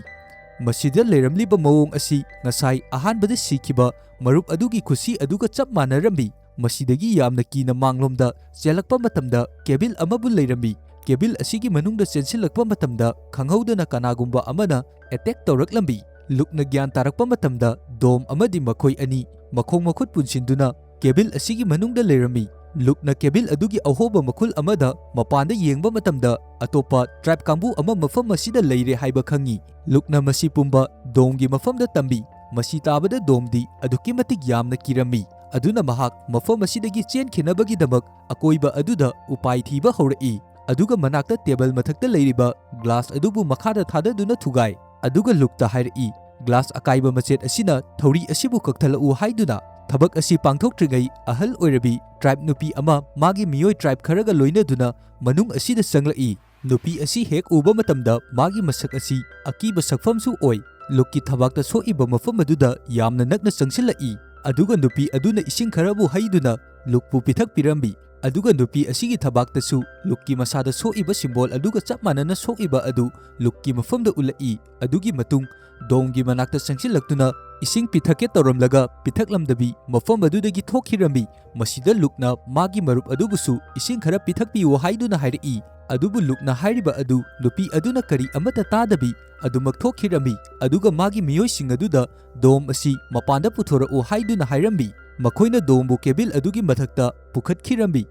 ꯃꯁꯤꯗ ꯂꯩꯔꯝꯂꯤꯕ ꯃꯑꯣꯡ ꯑꯁꯤ ꯉꯁꯥꯏ ꯑꯍꯥꯟꯕꯗ ꯁꯤꯈꯤꯕ ꯃꯔꯨꯞ ꯑꯗꯨꯒꯤ ꯈꯨꯠꯁꯤ ꯑꯗꯨꯒ ꯆꯞ ꯃꯥꯟꯅꯔꯝꯃꯤ꯫ ꯃꯁꯤꯗꯒꯤ ꯌꯥꯝꯅ ꯀꯤꯅ ꯃꯥꯡꯂꯣꯝꯗ ꯆꯦꯜꯂꯛꯄ ꯃꯇꯝꯗ ꯀꯦꯕꯤꯜ ꯑꯃꯕꯨ ꯂꯩꯔꯝꯃꯤ꯫ ꯀꯦꯕꯤꯜ ꯑꯁꯤꯒꯤ ꯃꯅꯨꯡꯗ ꯆꯦꯟꯁꯤꯜꯂꯛꯄ ꯃꯇꯝꯗ ꯈꯪꯍꯧꯗꯅ ꯀꯅꯥꯒꯨꯝꯕ ꯑꯃꯅ ꯑꯦꯇꯦꯛ ꯇꯧꯔꯛꯂꯝꯃꯤ꯫ ꯂꯨꯛꯅ ꯒ꯭ꯌꯥꯟ ꯇꯥꯔꯛꯄ ꯃꯇꯝꯗ ꯗꯣꯝ ꯑꯃꯗꯤ ꯃꯈꯣꯏ ꯑꯅꯤ ꯃꯈꯣꯡ ꯃꯈꯨꯠ ꯄꯨꯟꯁꯤꯟꯗꯨꯅ ꯀꯦꯕꯤꯜ ꯑꯁꯤꯒꯤ ꯃꯅꯨꯡꯗ ꯂꯩꯔꯝꯃꯤ꯫ ꯂꯨꯛꯅ ꯀꯦꯕꯤꯜ ꯑꯗꯨꯒꯤ ꯑꯍꯣꯕ ꯃꯈꯨꯜ ꯑꯃꯗ ꯃꯄꯥꯟꯗ ꯌꯦꯡꯕ ꯃꯇꯝꯗ, ꯑꯇꯣꯞꯄ ꯇ꯭ꯔꯥꯏꯕ ꯀꯥꯡꯕꯨ ꯑꯃ ꯃꯐꯝ ꯑꯁꯤꯗ ꯂꯩꯔꯦ ꯍꯥꯏꯕ ꯈꯪꯉꯤ꯫ ꯂꯨꯛꯅ ꯃꯁꯤ ꯄꯨꯝꯕ ꯗꯣꯝꯒꯤ ꯃꯐꯝꯗ ꯇꯝꯕꯤ꯫ ꯃꯁꯤ ꯇꯥꯕꯗ ꯗꯣꯝꯗꯤ ꯑꯗꯨꯛꯀꯤ ꯃꯇꯤꯛ ꯌꯥꯝꯅ ꯀꯤꯔꯝꯃꯤ, ꯑꯗꯨꯅ ꯃꯍꯥꯛ ꯃꯐꯝ ꯑꯁꯤꯗꯒꯤ ꯆꯦꯟꯈꯤꯅꯕꯒꯤꯗꯃꯛ ꯑꯀꯣꯏꯕ ꯑꯗꯨꯗ ꯎꯄꯥꯏ ꯊꯤꯕ ꯍꯧꯔꯛꯏ꯫ ꯑꯗꯨꯒ ꯃꯅꯥꯛꯇ ꯇꯦꯕꯜ ꯃꯊꯛꯇ ꯂꯩꯔꯤꯕ ꯒ꯭ꯂꯥꯁ ꯑꯗꯨꯕꯨ ꯃꯈꯥꯗ ꯊꯥꯗꯗꯨꯅ ꯊꯨꯒꯥꯏ꯫ ꯑꯗꯨꯒ ꯂꯨꯛꯇ ꯍꯥꯏꯔꯛꯏ, "ꯒ꯭ꯂꯥꯁ ꯑꯀꯥꯏꯕ ꯃꯆꯦꯠ ꯑꯁꯤꯅ ꯊꯧꯔꯤ ꯑꯁꯤꯕꯨ ꯀꯛꯊꯠꯂꯛꯎ" ꯍꯥꯏꯗꯨꯅ꯫ ꯊꯕꯛ ꯑꯁꯤ ꯄꯥꯡꯊꯣꯛꯇ꯭ꯔꯤꯉꯩ ꯑꯍꯜ ꯑꯣꯏꯔꯕꯤ ꯇ꯭ꯔꯥꯏꯕ ꯅꯨꯄꯤ ꯑꯃ ꯃꯥꯒꯤ ꯃꯤꯑꯣꯏ ꯇ꯭ꯔꯥꯏꯕ ꯈꯔꯒ ꯂꯣꯏꯅꯗꯨꯅ ꯃꯅꯨꯡ ꯑꯁꯤꯗ ꯆꯪꯂꯛꯏ꯫ ꯅꯨꯄꯤ ꯑꯁꯤ ꯍꯦꯛ ꯎꯕ ꯃꯇꯝꯗ ꯃꯥꯒꯤ ꯃꯁꯛ ꯑꯁꯤ ꯑꯀꯤꯕ ꯁꯛꯐꯝꯁꯨ ꯑꯣꯏ꯫ ꯂꯨꯛꯀꯤ ꯊꯕꯥꯛꯇ ꯁꯣꯛꯏꯕ ꯃꯐꯝ ꯑꯗꯨꯗ ꯌꯥꯝꯅ ꯅꯛꯅ ꯆꯪꯁꯤꯜꯂꯛꯏ, ꯑꯗꯨꯒ ꯅꯨꯄꯤ ꯑꯗꯨꯅ ꯏꯁꯤꯡ ꯈꯔꯕꯨ ꯍꯩꯗꯨꯅ ꯂꯨꯛꯄꯨ ꯄꯤꯊꯛꯄꯤꯔꯝꯃꯤ꯫ ꯑꯗꯨꯒ ꯅꯨꯄꯤ ꯑꯁꯤꯒꯤ ꯊꯕꯥꯛꯇꯁꯨ ꯂꯨꯛꯀꯤ ꯃꯁꯥꯗ ꯁꯣꯛꯏꯕ ꯁꯤꯝꯕꯣꯜ ꯑꯗꯨꯒ ꯆꯞ ꯃꯥꯟꯅꯅ ꯁꯣꯛꯏꯕ ꯑꯗꯨ ꯂꯨꯛꯀꯤ ꯃꯐꯝꯗ ꯎꯠꯂꯛꯏ꯫ ꯑꯗꯨꯒꯤ ꯃꯇꯨꯡ ꯗꯣꯝꯒꯤ ꯃꯅꯥꯛꯇ ꯆꯪꯁꯤꯜꯂꯛꯇꯨꯅ ꯏꯁꯤꯡ ꯄꯤꯊꯛꯀꯦ ꯇꯧꯔꯝꯂꯒ ꯄꯤꯊꯛꯂꯝꯗꯕꯤ ꯃꯐꯝ ꯑꯗꯨꯗꯒꯤ ꯊꯣꯛꯈꯤꯔꯝꯃꯤ꯫ ꯃꯁꯤꯗ ꯂꯨꯛꯅ ꯃꯥꯒꯤ ꯃꯔꯨꯞ ꯑꯗꯨꯕꯨꯁꯨ ꯏꯁꯤꯡ ꯈꯔ ꯄꯤꯊꯛꯄꯤꯌꯨ ꯍꯥꯏꯗꯨꯅ ꯍꯥꯏꯔꯛꯏ꯫ ꯑꯗꯨꯕꯨ ꯂꯨꯛꯅ ꯍꯥꯏꯔꯤꯕ ꯑꯗꯨ ꯅꯨꯄꯤ ꯑꯗꯨꯅ ꯀꯔꯤ ꯑꯃꯠꯇ ꯇꯥꯗꯕꯤ ꯑꯗꯨꯃꯛ ꯊꯣꯛꯈꯤꯔꯝꯃꯤ꯫ ꯑꯗꯨꯒ ꯃꯥꯒꯤ ꯃꯤꯑꯣꯏꯁꯤꯡ ꯑꯗꯨꯗ ꯗꯣꯝ ꯑꯁꯤ ꯃꯄꯥꯟꯗ ꯄꯨꯊꯣꯔꯛꯎ ꯍꯥꯏꯗꯨꯅ ꯍꯥꯏꯔꯝꯃꯤ꯫ ꯃꯈꯣꯏꯅ ꯗꯣꯝꯕꯨ ꯀꯦꯕꯤꯜ ꯑꯗꯨꯒꯤ ꯃꯊꯛꯇ ꯄꯨꯈꯠꯈꯤꯔꯝꯃꯤ꯫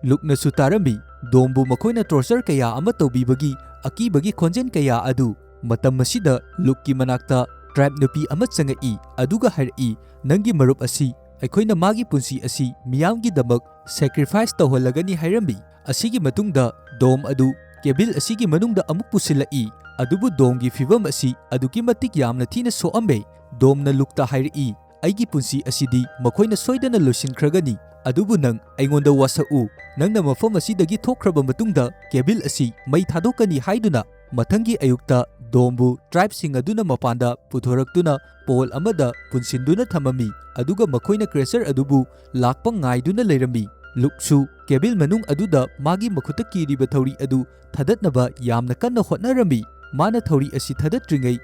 ꯂꯨꯛꯅꯁꯨ ꯇꯥꯔꯝꯃꯤ, ꯗꯣꯝꯕꯨ ꯃꯈꯣꯏꯅ ꯇꯣꯔꯆꯔ ꯀꯌꯥ ꯑꯃ ꯇꯧꯕꯤꯕꯒꯤ ꯑꯀꯤꯕꯒꯤ ꯈꯣꯟꯖꯦꯜ ꯀꯌꯥ ꯑꯗꯨ꯫ ꯃꯇꯝ ꯑꯁꯤꯗ ꯂꯨꯛꯀꯤ ꯃꯅꯥꯛꯇ ꯇ꯭ꯔꯥꯏꯕ ꯅꯨꯄꯤ ꯑꯃ ꯆꯪꯉꯛꯏ, ꯑꯗꯨꯒ ꯍꯥꯏꯔꯛꯏ, "ꯅꯪꯒꯤ ꯃꯔꯨꯞ ꯑꯁꯤ ꯑꯩꯈꯣꯏꯅ ꯃꯥꯒꯤ ꯄꯨꯟꯁꯤ ꯑꯁꯤ ꯃꯤꯌꯥꯝꯒꯤꯗꯃꯛ ꯁꯦꯀ꯭ꯔꯤꯐꯥꯏꯁ ꯇꯧꯍꯜꯂꯒꯅꯤ" ꯍꯥꯏꯔꯝꯃꯤ꯫ ꯑꯁꯤꯒꯤ ꯃꯇꯨꯡꯗ ꯗꯣꯝ ꯑꯗꯨ ꯀꯦꯕꯤꯜ ꯑꯁꯤꯒꯤ ꯃꯅꯨꯡꯗ ꯑꯃꯨꯛ ꯄꯨꯁꯤꯜꯂꯛꯏ, ꯑꯗꯨꯕꯨ ꯗꯣꯝꯒꯤ ꯐꯤꯚꯝ ꯑꯁꯤ ꯑꯗꯨꯛꯀꯤ ꯃꯇꯤꯛ ꯌꯥꯝꯅ ꯊꯤꯅ ꯁꯣꯛꯑꯝꯃꯦ꯫ ꯗꯣꯝꯅ ꯂꯨꯛꯇ ꯍꯥꯏꯔꯛꯏ, "ꯑꯩꯒꯤ ꯄꯨꯟꯁꯤ ꯑꯁꯤꯗꯤ ꯃꯈꯣꯏꯅ ꯁꯣꯏꯗꯅ ꯂꯣꯏꯁꯤꯟꯈ꯭ꯔꯒꯅꯤ, ꯑꯗꯨꯕꯨ ꯅꯪ ꯑꯩꯉꯣꯟꯗ ꯋꯥꯁꯛꯎ꯫ ꯅꯪꯅ ꯃꯐꯝ ꯑꯁꯤꯗꯒꯤ ꯊꯣꯛꯈ꯭ꯔꯕ ꯃꯇꯨꯡꯗ ꯀꯦꯕꯤꯜ ꯑꯁꯤ ꯃꯩ ꯊꯥꯗꯣꯛꯀꯅꯤ" ꯍꯥꯏꯗꯨꯅ꯫ ꯃꯊꯪꯒꯤ ꯑꯌꯨꯛꯇ ꯗꯣꯝꯕꯨ ꯇ꯭ꯔꯥꯏꯕꯁꯤꯡ ꯑꯗꯨꯅ ꯃꯄꯥꯟꯗ ꯄꯨꯊꯣꯔꯛꯇꯨꯅ ꯄꯣꯜ ꯑꯃꯗ ꯄꯨꯟꯁꯤꯟꯗꯨꯅ ꯊꯝꯃꯝꯃꯤ, ꯑꯗꯨꯒ ꯃꯈꯣꯏꯅ ꯀ꯭ꯔꯦꯁꯔ ꯑꯗꯨꯕꯨ ꯂꯥꯛꯄ ꯉꯥꯏꯗꯨꯅ ꯂꯩꯔꯝꯃꯤ꯫ ꯂꯨꯛꯁꯨ ꯀꯦꯕꯤꯜ ꯃꯅꯨꯡ ꯑꯗꯨꯗ ꯃꯥꯒꯤ ꯃꯈꯨꯠꯇ ꯀꯤꯔꯤꯕ ꯊꯧꯔꯤ ꯑꯗꯨ ꯊꯥꯗꯠꯅꯕ ꯌꯥꯝꯅ ꯀꯟꯅ ꯍꯣꯠꯅꯔꯝꯃꯤ꯫ ꯃꯥꯅ ꯊꯧꯔꯤ ꯑꯁꯤ ꯊꯥꯗꯠꯇ꯭ꯔꯤꯉꯩ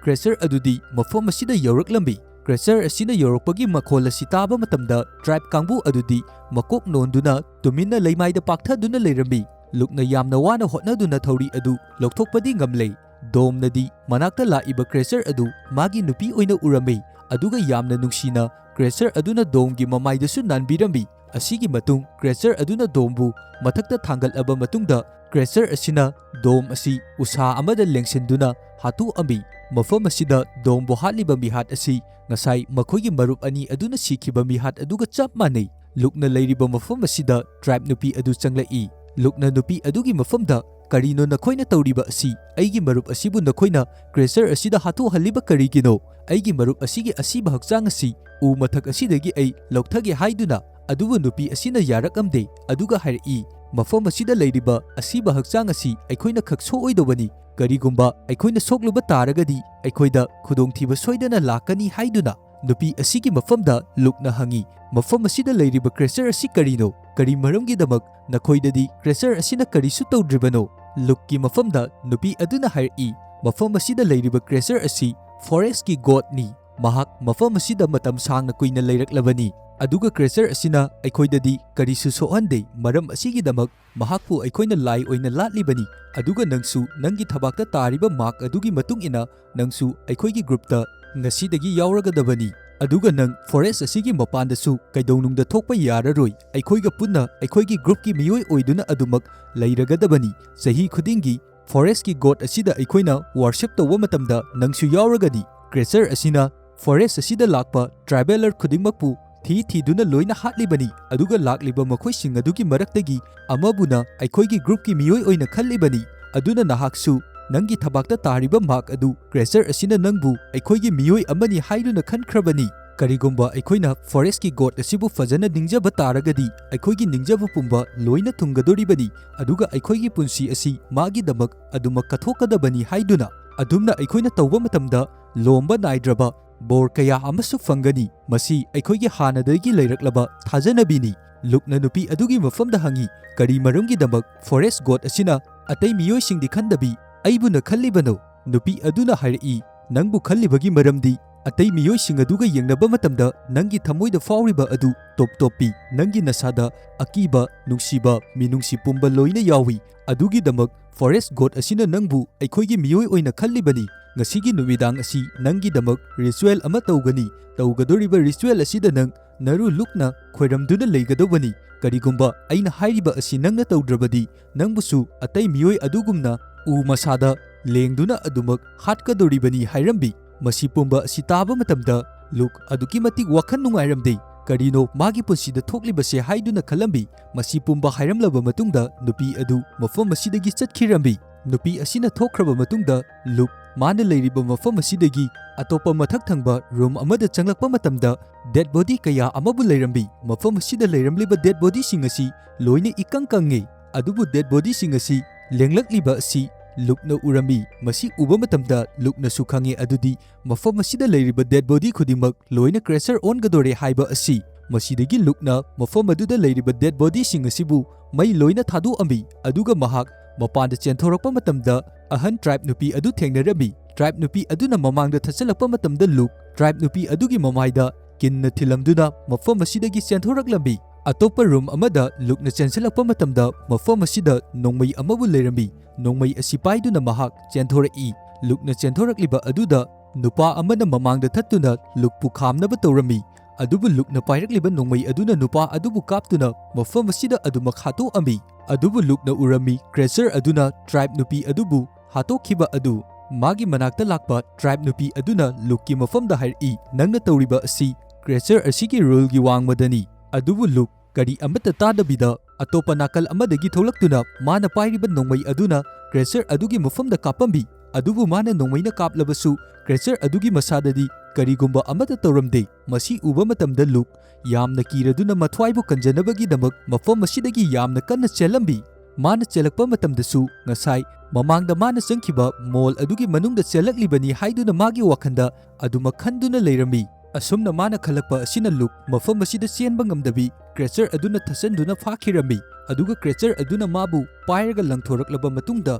ꯀ꯭ꯔꯦꯁꯔ ꯑꯗꯨꯗꯤ ꯃꯐꯝ ꯑꯁꯤꯗ ꯌꯧꯔꯛꯂꯝꯃꯤ꯫ ꯀ꯭ꯔꯦꯁꯔ ꯑꯁꯤꯅ ꯌꯧꯔꯛꯄꯒꯤ ꯃꯈꯣꯜ ꯑꯁꯤ ꯇꯥꯕ ꯃꯇꯝꯗ ꯇ꯭ꯔꯥꯏꯕ ꯀꯥꯡꯕꯨ ꯑꯗꯨꯗꯤ ꯃꯀꯣꯛ ꯅꯣꯟꯗꯨꯅ ꯇꯨꯃꯤꯟꯅ ꯂꯩꯃꯥꯏꯗ ꯄꯥꯛꯊꯗꯨꯅ ꯂꯩꯔꯝꯃꯤ꯫ ꯂꯨꯛꯅ ꯌꯥꯝꯅ ꯋꯥꯅ ꯍꯣꯠꯅꯗꯨꯅ ꯊꯧꯔꯤ ꯑꯗꯨ ꯂꯧꯊꯣꯛꯄꯗꯤ ꯉꯝꯂꯦ꯫ ꯗꯣꯝꯅꯗꯤ ꯃꯅꯥꯛꯇ ꯂꯥꯛꯏꯕ ꯀ꯭ꯔꯦꯁꯔ ꯑꯗꯨ ꯃꯥꯒꯤ ꯅꯨꯄꯤ ꯑꯣꯏꯅ ꯎꯔꯝꯃꯤ, ꯑꯗꯨꯒ ꯌꯥꯝꯅ ꯅꯨꯡꯁꯤꯅ ꯀ꯭ꯔꯦꯁꯔ ꯑꯗꯨꯅ ꯗꯣꯝꯒꯤ ꯃꯃꯥꯏꯗꯁꯨ ꯅꯥꯟꯕꯤꯔꯝꯃꯤ꯫ ꯑꯁꯤꯒꯤ ꯃꯇꯨꯡ creature ꯑꯗꯨꯅ ꯗꯣꯝꯕꯨ ꯃꯊꯛꯇ ꯊꯥꯡꯒꯠꯂꯕ ꯃꯇꯨꯡꯗ, creature ꯑꯁꯤꯅ ꯗꯣꯝ ꯑꯁꯤ ꯎꯁꯥ ꯑꯃꯗ ꯂꯦꯡꯁꯤꯟꯗꯨꯅ ꯍꯥꯠꯇꯣꯛꯑꯝꯃꯤ꯫ ꯃꯐꯝ ꯑꯁꯤꯗ ꯗꯣꯝꯕꯨ ꯍꯥꯠꯂꯤꯕ ꯃꯤꯍꯥꯠ ꯑꯁꯤ ꯉꯁꯥꯏ ꯃꯈꯣꯏꯒꯤ ꯃꯔꯨꯞ ꯑꯅꯤ ꯑꯗꯨꯅ ꯁꯤꯈꯤꯕ ꯃꯤꯍꯥꯠ ꯑꯗꯨꯒ ꯆꯞ ꯃꯥꯟꯅꯩ꯫ ꯂꯨꯛꯅ ꯂꯩꯔꯤꯕ ꯃꯐꯝ ꯑꯁꯤꯗ tribe ꯅꯨꯄꯤ ꯑꯗꯨ ꯆꯪꯂꯛꯏ꯫ ꯂꯨꯛꯅ ꯅꯨꯄꯤ ꯑꯗꯨꯒꯤ ꯃꯐꯝꯗ, "ꯀꯔꯤꯅꯣ ꯅꯈꯣꯏꯅ ꯇꯧꯔꯤꯕ ꯑꯁꯤ? ꯑꯩꯒꯤ ꯃꯔꯨꯞ ꯑꯁꯤꯕꯨ ꯅꯈꯣꯏꯅ creature ꯑꯁꯤꯗ ꯍꯥꯠꯇꯣꯛꯍꯜꯂꯤꯕ ꯀꯔꯤꯒꯤꯅꯣ? ꯑꯩꯒꯤ ꯃꯔꯨꯞ ꯑꯁꯤꯒꯤ ꯑꯁꯤꯕ ꯍꯛꯆꯥꯡ ꯑꯁꯤ ꯎ ꯃꯊꯛ ꯑꯁꯤꯗꯒꯤ ꯑꯩ ꯂꯧꯊꯒꯦ ꯍꯥꯏꯗꯨꯅ?" ꯑꯗꯨꯕꯨ ꯅꯨꯄꯤ ꯑꯁꯤꯅ ꯌꯥꯔꯛꯂꯝꯗꯦ, ꯑꯗꯨꯒ ꯍꯥꯏꯔꯛꯏ, "ꯃꯐꯝ ꯑꯁꯤꯗ ꯂꯩꯔꯤꯕ ꯑꯁꯤꯕ ꯍꯛꯆꯥꯡ ꯑꯁꯤ ꯑꯩꯈꯣꯏꯅ ꯈꯛ ꯁꯣꯛꯑꯣꯏꯗꯧꯕꯅꯤ꯫ ꯀꯔꯤꯒꯨꯝꯕ ꯑꯩꯈꯣꯏꯅ ꯁꯣꯛꯂꯨꯕ ꯇꯥꯔꯒꯗꯤ ꯑꯩꯈꯣꯏꯗ ꯈꯨꯗꯣꯡꯊꯤꯕ ꯁꯣꯏꯗꯅ ꯂꯥꯛꯀꯅꯤ" ꯍꯥꯏꯗꯨꯅ ꯅꯨꯄꯤ ꯑꯁꯤꯒꯤ ꯃꯐꯝꯗ ꯂꯨꯛꯅ ꯍꯪꯉꯤ, "ꯃꯐꯝ ꯑꯁꯤꯗ ꯂꯩꯔꯤꯕ creature ꯑꯁꯤ ꯀꯔꯤꯅꯣ? ꯀꯔꯤ ꯃꯔꯝꯒꯤꯗꯃꯛ ꯅꯈꯣꯏꯗꯗꯤ creature ꯑꯁꯤꯅ ꯀꯔꯤꯁꯨ ꯇꯧꯗ꯭ꯔꯤꯕꯅꯣ?" ꯂꯨꯛꯀꯤ ꯃꯐꯝꯗ ꯅꯨꯄꯤ ꯑꯗꯨꯅ ꯍꯥꯏꯔꯛꯏ, "ꯃꯐꯝ ꯑꯁꯤꯗ ꯂꯩꯔꯤꯕ creature ꯑꯁꯤ forest ꯀꯤ god ꯅꯤ꯫ ꯃꯍꯥꯛ ꯃꯐꯝ ꯑꯁꯤꯗ ꯃꯇꯝ ꯁꯥꯡꯅ ꯀꯨꯏꯅ ꯂꯩꯔꯛꯂꯕꯅꯤ, ꯑꯗꯨꯒ creature ꯑꯁꯤꯅ ꯑꯩꯈꯣꯏꯗꯗꯤ ꯀꯔꯤꯁꯨ ꯁꯣꯛꯍꯟꯗꯦ꯫ ꯃꯔꯝ ꯑꯁꯤꯒꯤꯗꯃꯛ ꯃꯍꯥꯛꯄꯨ ꯑꯩꯈꯣꯏꯅ ꯂꯥꯏ ꯑꯣꯏꯅ ꯂꯥꯠꯂꯤꯕꯅꯤ, ꯑꯗꯨꯒ ꯅꯪꯁꯨ ꯅꯪꯒꯤ ꯊꯕꯥꯛꯇ ꯇꯥꯔꯤꯕ mark ꯑꯗꯨꯒꯤ ꯃꯇꯨꯡ ꯏꯟꯅ ꯅꯪꯁꯨ ꯑꯩꯈꯣꯏꯒꯤ group ꯇ ꯉꯁꯤꯗꯒꯤ ꯌꯥꯎꯔꯒꯗꯕꯅꯤ꯫ ꯑꯗꯨꯒ ꯅꯪ forest ꯑꯁꯤꯒꯤ ꯃꯄꯥꯟꯗꯁꯨ ꯀꯩꯗꯧꯅꯨꯡꯗ ꯊꯣꯛꯄ ꯌꯥꯔꯔꯣꯏ꯫ ꯑꯩꯈꯣꯏꯒ ꯄꯨꯟꯅ ꯑꯩꯈꯣꯏꯒꯤ group ꯀꯤ ꯃꯤꯑꯣꯏ ꯑꯣꯏꯗꯨꯅ ꯑꯗꯨꯃꯛ ꯂꯩꯔꯒꯗꯕꯅꯤ꯫ ꯆꯍꯤ ꯈꯨꯗꯤꯡꯒꯤ forest ꯀꯤ god ꯑꯁꯤꯗ ꯑꯩꯈꯣꯏꯅ worship ꯇꯧꯕ ꯃꯇꯝꯗ ꯅꯪꯁꯨ ꯌꯥꯎꯔꯒꯅꯤ꯫ Creature ꯑꯁꯤꯅ forest ꯑꯁꯤꯗ ꯂꯥꯛꯄ traveller ꯈꯨꯗꯤꯡꯃꯛꯄꯨ ꯊꯤ ꯊꯤꯗꯨꯅ ꯂꯣꯏꯅ ꯍꯥꯠꯂꯤꯕꯅꯤ, ꯑꯗꯨꯒ ꯂꯥꯛꯂꯤꯕ ꯃꯈꯣꯏꯁꯤꯡ ꯑꯗꯨꯒꯤ ꯃꯔꯛꯇꯒꯤ ꯑꯃꯕꯨꯅ ꯑꯩꯈꯣꯏꯒꯤ group ꯀꯤ ꯃꯤꯑꯣꯏ ꯑꯣꯏꯅ ꯈꯜꯂꯤꯕꯅꯤ꯫ ꯑꯗꯨꯅ ꯅꯍꯥꯛꯁꯨ ꯅꯪꯒꯤ ꯊꯕꯥꯛꯇ ꯇꯥꯔꯤꯕ mark ꯑꯗꯨ creature ꯑꯁꯤꯅ ꯅꯪꯕꯨ ꯑꯩꯈꯣꯏꯒꯤ ꯃꯤꯑꯣꯏ ꯑꯃꯅꯤ ꯍꯥꯏꯗꯨꯅ ꯈꯟꯈ꯭ꯔꯕꯅꯤ꯫ ꯀꯔꯤꯒꯨꯝꯕ ꯑꯩꯈꯣꯏꯅ forest ꯀꯤ god ꯑꯁꯤꯕꯨ ꯐꯖꯅ ꯅꯤꯡꯖꯕ ꯇꯥꯔꯒꯗꯤ, ꯑꯩꯈꯣꯏꯒꯤ ꯅꯤꯡꯖꯕ ꯄꯨꯝꯕ ꯂꯣꯏꯅ ꯊꯨꯡꯒꯗꯧꯔꯤꯕꯅꯤ, ꯑꯗꯨꯒ ꯑꯩꯈꯣꯏꯒꯤ ꯄꯨꯟꯁꯤ ꯑꯁꯤ ꯃꯥꯒꯤꯗꯃꯛ ꯑꯗꯨꯃꯛ ꯀꯠꯊꯣꯛꯀꯗꯕꯅꯤ" ꯍꯥꯏꯗꯨꯅ꯫ ꯑꯗꯨꯝꯅ ꯑꯩꯈꯣꯏꯅ ꯇꯧꯕ ꯃꯇꯝꯗ ꯂꯣꯝꯕ ꯅꯥꯏꯗ꯭ꯔꯕ ꯕꯣꯔ ꯀꯌꯥ ꯑꯃꯁꯨ ꯐꯪꯒꯅꯤ꯫ ꯃꯁꯤ ꯑꯩꯈꯣꯏꯒꯤ ꯍꯥꯟꯅꯗꯒꯤ ꯂꯩꯔꯛꯂꯕ ꯊꯥꯖꯅꯕꯤꯅꯤ꯫ ꯂꯨꯛꯅ ꯅꯨꯄꯤ ꯑꯗꯨꯒꯤ ꯃꯐꯝꯗ ꯍꯪꯉꯤ, "ꯀꯔꯤ ꯃꯔꯝꯒꯤꯗꯃꯛ forest god ꯑꯁꯤꯅ ꯑꯇꯩ ꯃꯤꯑꯣꯏꯁꯤꯡꯗꯤ ꯈꯟꯗꯕꯤ ꯑꯩꯕꯨꯅ ꯈꯜꯂꯤꯕꯅꯣ?" ꯅꯨꯄꯤ ꯑꯗꯨꯅ ꯍꯥꯏꯔꯛꯏ, "ꯅꯪꯕꯨ ꯈꯜꯂꯤꯕꯒꯤ ꯃꯔꯝꯗꯤ ꯑꯇꯩ ꯃꯤꯑꯣꯏꯁꯤꯡ ꯑꯗꯨꯒ ꯌꯦꯡꯅꯕ ꯃꯇꯝꯗ ꯅꯪꯒꯤ ꯊꯃꯣꯏꯗ ꯐꯥꯎꯔꯤꯕ ꯑꯗꯨ ꯇꯣꯞ ꯇꯣꯞꯄꯤ꯫ ꯅꯪꯒꯤ ꯅꯁꯥꯗ ꯑꯀꯤꯕ, ꯅꯨꯡꯁꯤꯕ, ꯃꯤꯅꯨꯡꯁꯤ ꯄꯨꯝꯕ ꯂꯣꯏꯅ ꯌꯥꯎꯏ꯫ ꯑꯗꯨꯒꯤꯗꯃꯛ forest god ꯑꯁꯤꯅ ꯅꯪꯕꯨ ꯑꯩꯈꯣꯏꯒꯤ ꯃꯤꯑꯣꯏ ꯑꯣꯏꯅ ꯈꯜꯂꯤꯕꯅꯤ꯫ ꯉꯁꯤꯒꯤ ꯅꯨꯃꯤꯗꯥꯡ ꯑꯁꯤ ꯅꯪꯒꯤꯗꯃꯛ ritual ꯑꯃ ꯇꯧꯒꯅꯤ꯫ ꯇꯧꯒꯗꯧꯔꯤꯕ ritual ꯑꯁꯤꯗ ꯅꯪ ꯅꯔꯨ ꯂꯨꯛꯅ ꯈꯣꯏꯔꯝꯗꯨꯅ ꯂꯩꯒꯗꯧꯕꯅꯤ꯫ ꯀꯔꯤꯒꯨꯝꯕ ꯑꯩꯅ ꯍꯥꯏꯔꯤꯕ ꯑꯁꯤ ꯅꯪꯅ ꯇꯧꯗ꯭ꯔꯕꯗꯤ, ꯅꯪꯕꯨꯁꯨ ꯑꯇꯩ ꯃꯤꯑꯣꯏ ꯑꯗꯨꯒꯨꯝꯅ ꯎ ꯃꯁꯥꯗ ꯂꯦꯡꯗꯨꯅ ꯑꯗꯨꯃꯛ ꯍꯥꯠꯀꯗꯧꯔꯤꯕꯅꯤ ꯍꯥꯏꯔꯝꯃꯤ꯫ ꯃꯁꯤ ꯄꯨꯝꯕ ꯑꯁꯤ ꯇꯥꯕ ꯃꯇꯝꯗ ꯂꯨꯛ ꯑꯗꯨꯛꯀꯤ ꯃꯇꯤꯛ ꯋꯥꯈꯜ ꯅꯨꯡꯉꯥꯏꯔꯝꯗꯦ꯫ ꯀꯔꯤꯅꯣ ꯃꯥꯒꯤ ꯄꯨꯟꯁꯤꯗ ꯊꯣꯛꯂꯤꯕꯁꯦ ꯍꯥꯏꯗꯨꯅ ꯈꯜꯂꯝꯃꯤ꯫ ꯃꯁꯤ ꯄꯨꯝꯕ ꯍꯥꯏꯔꯝꯂꯕ ꯃꯇꯨꯡꯗ ꯅꯨꯄꯤ ꯑꯗꯨ ꯃꯐꯝ ꯑꯁꯤꯗꯒꯤ ꯆꯠꯈꯤꯔꯝꯃꯤ꯫ ꯅꯨꯄꯤ ꯑꯁꯤꯅ ꯊꯣꯛꯈ꯭ꯔꯕ ꯃꯇꯨꯡꯗ ꯂꯨꯛ ꯃꯥꯅ ꯂꯩꯔꯤꯕ ꯃꯐꯝ ꯑꯁꯤꯗꯒꯤ ꯑꯇꯣꯞꯄ ꯃꯊꯛ ꯊꯪꯕ room ꯑꯃꯗ ꯆꯪꯂꯛꯄ ꯃꯇꯝꯗ dead body ꯀꯌꯥ ꯑꯃꯕꯨ ꯂꯩꯔꯝꯃꯤ꯫ ꯃꯐꯝ ꯑꯁꯤꯗ ꯂꯩꯔꯝꯂꯤꯕ dead bodyꯁꯤꯡ ꯑꯁꯤ ꯂꯣꯏꯅ ꯏꯀꯪ ꯀꯪꯉꯤ꯫ ꯑꯗꯨꯕꯨ dead bodyꯁꯤꯡ ꯑꯁꯤ ꯂꯦꯡꯂꯛꯂꯤꯕ ꯑꯁꯤ ꯂꯨꯛꯅ ꯎꯔꯝꯃꯤ꯫ ꯃꯁꯤ ꯎꯕ ꯃꯇꯝꯗ ꯂꯨꯛꯅꯁꯨ ꯈꯪꯉꯤ ꯑꯗꯨꯗꯤ ꯃꯐꯝ ꯑꯁꯤꯗ ꯂꯩꯔꯤꯕ dead body ꯈꯨꯗꯤꯡꯃꯛ ꯂꯣꯏꯅ creature ꯑꯣꯟꯒꯗꯣꯔꯦ ꯍꯥꯏꯕ ꯑꯁꯤ꯫ ꯃꯁꯤꯗꯒꯤ ꯂꯨꯛꯅ ꯃꯐꯝ ꯑꯗꯨꯗ ꯂꯩꯔꯤꯕ dead bodyꯁꯤꯡ ꯑꯁꯤꯕꯨ ꯃꯩ ꯂꯣꯏꯅ ꯊꯥꯗꯣꯛꯑꯝꯃꯤ, ꯑꯗꯨꯒ ꯃꯍꯥꯛ ꯃꯄꯥꯟꯗ ꯆꯦꯟꯊꯣꯔꯛꯄ ꯃꯇꯝꯗ ꯑꯍꯟ tribe ꯅꯨꯄꯤ ꯑꯗꯨ ꯊꯦꯡꯅꯔꯝꯃꯤ꯫ Tribe ꯅꯨꯄꯤ ꯑꯗꯨꯅ ꯃꯃꯥꯡꯗ ꯊꯠꯆꯜꯂꯛꯄ ꯃꯇꯝꯗ ꯂꯨꯛ tribe ꯅꯨꯄꯤ ꯑꯗꯨꯒꯤ ꯃꯃꯥꯏꯗ ꯀꯤꯟꯅ ꯊꯤꯜꯂꯝꯗꯨꯅ ꯃꯐꯝ ꯑꯁꯤꯗꯒꯤ ꯆꯦꯟꯊꯣꯔꯛꯂꯝꯃꯤ꯫ ꯑꯇꯣꯞꯄ room ꯑꯃꯗ ꯂꯨꯛꯅ ꯆꯦꯟꯁꯤꯜꯂꯛꯄ ꯃꯇꯝꯗ ꯃꯐꯝ ꯑꯁꯤꯗ ꯅꯣꯡꯃꯩ ꯑꯃꯕꯨ ꯂꯩꯔꯝꯃꯤ꯫ ꯅꯣꯡꯃꯩ ꯑꯁꯤ ꯄꯥꯏꯗꯨꯅ ꯃꯍꯥꯛ ꯆꯦꯟꯊꯣꯔꯛꯏ꯫ ꯂꯨꯛꯅ ꯆꯦꯟꯊꯣꯔꯛꯂꯤꯕ ꯑꯗꯨꯗ ꯅꯨꯄꯥ ꯑꯃꯅ ꯃꯃꯥꯡꯗ ꯊꯠꯇꯨꯅ ꯂꯨꯛꯄꯨ ꯈꯥꯝꯅꯕ ꯇꯧꯔꯝꯃꯤ꯫ ꯑꯗꯨꯕꯨ ꯂꯨꯛꯅ ꯄꯥꯏꯔꯛꯂꯤꯕ ꯅꯣꯡꯃꯩ ꯑꯗꯨꯅ ꯅꯨꯄꯥ ꯑꯗꯨꯕꯨ ꯀꯥꯞꯇꯨꯅ ꯃꯐꯝ ꯑꯁꯤꯗ ꯑꯗꯨꯃꯛ ꯍꯥꯠꯇꯣꯛꯑꯝꯃꯤ꯫ ꯑꯗꯨꯕꯨ ꯂꯨꯛꯅ ꯎꯔꯝꯃꯤ creature ꯑꯗꯨꯅ tribe ꯅꯨꯄꯤ ꯑꯗꯨꯕꯨ ꯍꯥꯠꯇꯣꯛꯈꯤꯕ ꯑꯗꯨ꯫ ꯃꯥꯒꯤ ꯃꯅꯥꯛꯇ ꯂꯥꯛꯄ tribe ꯅꯨꯄꯤ ꯑꯗꯨꯅ ꯂꯨꯛꯀꯤ ꯃꯐꯝꯗ ꯍꯥꯏꯔꯛꯏ, "ꯅꯪꯅ ꯇꯧꯔꯤꯕ ꯑꯁꯤ creature ꯑꯁꯤꯒꯤ ruleꯒꯤ ꯋꯥꯡꯃꯗꯅꯤ꯫" ꯑꯗꯨꯕꯨ ꯂꯨꯛ ꯀꯔꯤ ꯑꯃꯠꯇ ꯇꯥꯗꯕꯤꯗ ꯑꯇꯣꯞꯄ ꯅꯥꯀꯜ ꯑꯃꯗꯒꯤ ꯊꯣꯛꯂꯛꯇꯨꯅ ꯃꯥꯅ ꯄꯥꯏꯔꯤꯕ ꯅꯣꯡꯃꯩ ꯑꯗꯨꯅ creature ꯑꯗꯨꯒꯤ ꯃꯐꯝꯗ ꯀꯥꯞꯄꯝꯃꯤ꯫ ꯑꯗꯨꯕꯨ ꯃꯥꯅ ꯅꯣꯡꯃꯩꯅ ꯀꯥꯞꯂꯕꯁꯨ creature ꯑꯗꯨꯒꯤ ꯃꯁꯥꯗꯗꯤ ꯀꯔꯤꯒꯨꯝꯕ ꯑꯃꯠꯇ ꯇꯧꯔꯝꯗꯦ꯫ ꯃꯁꯤ ꯎꯕ ꯃꯇꯝꯗ ꯂꯨꯛ ꯌꯥꯝꯅ ꯀꯤꯔꯗꯨꯅ ꯃꯊ꯭ꯋꯥꯏꯕꯨ ꯀꯟꯖꯅꯕꯒꯤꯗꯃꯛ ꯃꯐꯝ ꯑꯁꯤꯗꯒꯤ ꯌꯥꯝꯅ ꯀꯟꯅ ꯆꯦꯜꯂꯝꯃꯤ꯫ ꯃꯥꯅ ꯆꯦꯜꯂꯛꯄ ꯃꯇꯝꯗꯁꯨ ꯉꯁꯥꯏ ꯃꯃꯥꯡꯗ ꯃꯥꯅ ꯆꯪꯈꯤꯕ mall ꯑꯗꯨꯒꯤ ꯃꯅꯨꯡꯗ ꯆꯦꯜꯂꯛꯂꯤꯕꯅꯤ ꯍꯥꯏꯗꯨꯅ ꯃꯥꯒꯤ ꯋꯥꯈꯜꯗ ꯑꯗꯨꯃꯛ ꯈꯟꯗꯨꯅ ꯂꯩꯔꯝꯃꯤ꯫ ꯑꯁꯨꯝꯅ ꯃꯥꯅ ꯈꯜꯂꯛꯄ ꯑꯁꯤꯅ ꯂꯨꯛ ꯃꯐꯝ ꯑꯁꯤꯗ ꯆꯦꯟꯕ ꯉꯝꯗꯕꯤ creature ꯑꯗꯨꯅ ꯊꯠꯆꯟꯗꯨꯅ ꯐꯥꯈꯤꯔꯝꯃꯤ꯫ ꯑꯗꯨꯒ creature ꯑꯗꯨꯅ ꯃꯥꯕꯨ ꯄꯥꯏꯔꯒ ꯂꯪꯊꯣꯔꯛꯂꯕ ꯃꯇꯨꯡꯗ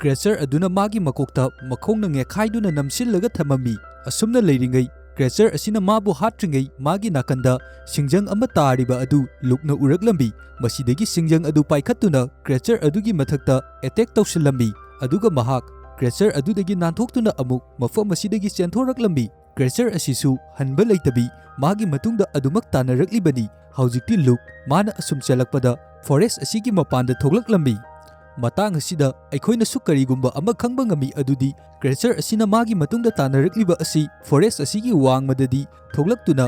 ꯀ꯭ꯔꯦꯆꯔ ꯑꯗꯨꯅ ꯃꯥꯒꯤ ꯃꯀꯣꯛꯇ ꯃꯈꯣꯡꯅ ꯉꯦꯛꯈꯥꯏꯗꯨꯅ ꯅꯝꯁꯤꯜꯂꯒ ꯊꯝꯃꯝꯃꯤ꯫ ꯑꯁꯨꯝꯅ ꯂꯩꯔꯤꯉꯩ, ꯀ꯭ꯔꯦꯆꯔ ꯑꯁꯤꯅ ꯃꯥꯕꯨ ꯍꯥꯠꯇ꯭ꯔꯤꯉꯩ ꯃꯥꯒꯤ ꯅꯥꯀꯟꯗ ꯁꯤꯡꯖꯪ ꯑꯃ ꯇꯥꯔꯤꯕ ꯑꯗꯨ ꯂꯨꯛꯅ ꯎꯔꯛꯂꯝꯃꯤ꯫ ꯃꯁꯤꯗꯒꯤ ꯁꯤꯡꯖꯪ ꯑꯗꯨ ꯄꯥꯏꯈꯠꯇꯨꯅ ꯀ꯭ꯔꯦꯆꯔ ꯑꯗꯨꯒꯤ ꯃꯊꯛꯇ ꯑꯦꯇꯦꯛ ꯇꯧꯁꯤꯜꯂꯝꯃꯤ, ꯑꯗꯨꯒ ꯃꯍꯥꯛ ꯀ꯭ꯔꯦꯆꯔ ꯑꯗꯨꯗꯒꯤ ꯅꯥꯟꯊꯣꯛꯇꯨꯅ ꯑꯃꯨꯛ ꯃꯐꯝ ꯑꯁꯤꯗꯒꯤ ꯆꯦꯟꯊꯣꯔꯛꯂꯝꯃꯤ꯫ ꯀ꯭ꯔꯦꯆꯔ ꯑꯁꯤꯁꯨ ꯍꯟꯕ ꯂꯩꯇꯕꯤ ꯃꯥꯒꯤ ꯃꯇꯨꯡꯗ ꯑꯗꯨꯃꯛ ꯇꯥꯟꯅꯔꯛꯂꯤꯕꯅꯤ꯫ ꯍꯧꯖꯤꯛꯇꯤ ꯂꯨꯛ ꯃꯥꯅ ꯑꯁꯨꯝ ꯆꯦꯜꯂꯛꯄꯗ ꯐꯣꯔꯦꯁ ꯑꯁꯤꯒꯤ ꯃꯄꯥꯟꯗ ꯊꯣꯛꯂꯛꯂꯝꯃꯤ꯫ ꯃꯇꯥꯡ ꯑꯁꯤꯗ ꯑꯩꯈꯣꯏꯅꯁꯨ ꯀꯔꯤꯒꯨꯝꯕ ꯑꯃ ꯈꯪꯕ ꯉꯝꯃꯤ, ꯑꯗꯨꯗꯤ ꯀ꯭ꯔꯦꯆꯔ ꯑꯁꯤꯅ ꯃꯥꯒꯤ ꯃꯇꯨꯡꯗ ꯇꯥꯟꯅꯔꯛꯂꯤꯕ ꯑꯁꯤ ꯐꯣꯔꯦꯁ ꯑꯁꯤꯒꯤ ꯋꯥꯡꯃꯗꯗꯤ ꯊꯣꯛꯂꯛꯇꯨꯅ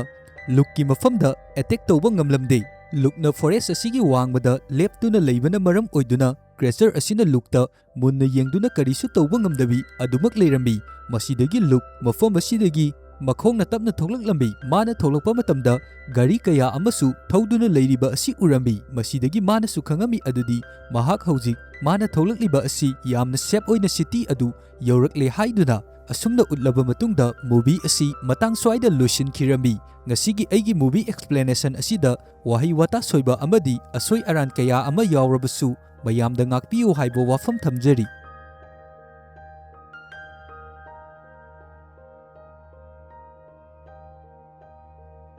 ꯂꯨꯛꯀꯤ ꯃꯐꯝꯗ ꯑꯦꯇꯦꯛ ꯇꯧꯕ ꯉꯝꯂꯝꯗꯦ꯫ ꯂꯨꯛꯅ ꯐꯣꯔꯦꯁ ꯑꯁꯤꯒꯤ ꯋꯥꯡꯃꯗ ꯂꯦꯞꯇꯨꯅ ꯂꯩꯕꯅ ꯃꯔꯝ ꯑꯣꯏꯗꯨꯅ ꯀ꯭ꯔꯦꯆꯔ ꯑꯁꯤꯅ ꯂꯨꯛꯇ ꯃꯨꯟꯅ ꯌꯦꯡꯗꯨꯅ ꯀꯔꯤꯁꯨ ꯇꯧꯕ ꯉꯝꯗꯕꯤ ꯑꯗꯨꯃꯛ ꯂꯩꯔꯝꯃꯤ꯫ ꯃꯁꯤꯗꯒꯤ ꯂꯨꯛ ꯃꯐꯝ ꯑꯁꯤꯗꯒꯤ ꯃꯈꯣꯡꯅ ꯇꯞꯅ ꯊꯣꯛꯂꯛꯂꯝꯃꯤ꯫ ꯃꯥꯅ ꯊꯣꯛꯂꯛꯄ ꯃꯇꯝꯗ ꯒꯥꯔꯤ ꯀꯌꯥ ꯑꯃꯁꯨ ꯊꯧꯗꯨꯅ ꯂꯩꯔꯤꯕ ꯑꯁꯤ ꯎꯔꯝꯃꯤ꯫ ꯃꯁꯤꯗꯒꯤ ꯃꯥꯅꯁꯨ ꯈꯪꯉꯝꯃꯤ ꯑꯗꯨꯗꯤ ꯃꯍꯥꯛ ꯍꯧꯖꯤꯛ ꯃꯥꯅ ꯊꯣꯛꯂꯛꯂꯤꯕ ꯑꯁꯤ ꯌꯥꯝꯅ ꯁꯦꯐ ꯑꯣꯏꯅ ꯁꯤꯇꯤ ꯑꯗꯨ ꯌꯧꯔꯛꯂꯦ ꯍꯥꯏꯗꯨꯅ꯫ ꯑꯁꯨꯝꯅ ꯎꯠꯂꯕ ꯃꯇꯨꯡꯗ movie ꯑꯁꯤ ꯃꯇꯥꯡ ꯁ꯭ꯋꯥꯏꯗ ꯂꯣꯏꯁꯤꯟꯈꯤꯔꯝꯃꯤ꯫ ꯉꯁꯤꯒꯤ ꯑꯩꯒꯤ movie explanation ꯑꯁꯤꯗ ꯋꯥꯍꯩ ꯋꯥꯇꯥ ꯁꯣꯏꯕ ꯑꯃꯗꯤ ꯑꯁꯣꯏ ꯑꯔꯥꯟ ꯀꯌꯥ ꯑꯃ ꯌꯥꯎꯔꯕꯁꯨ ꯃꯌꯥꯝꯗ ꯉꯥꯛꯄꯤꯌꯨ ꯍꯥꯏꯕ ꯋꯥꯐꯝ ꯊꯝꯖꯔꯤ꯫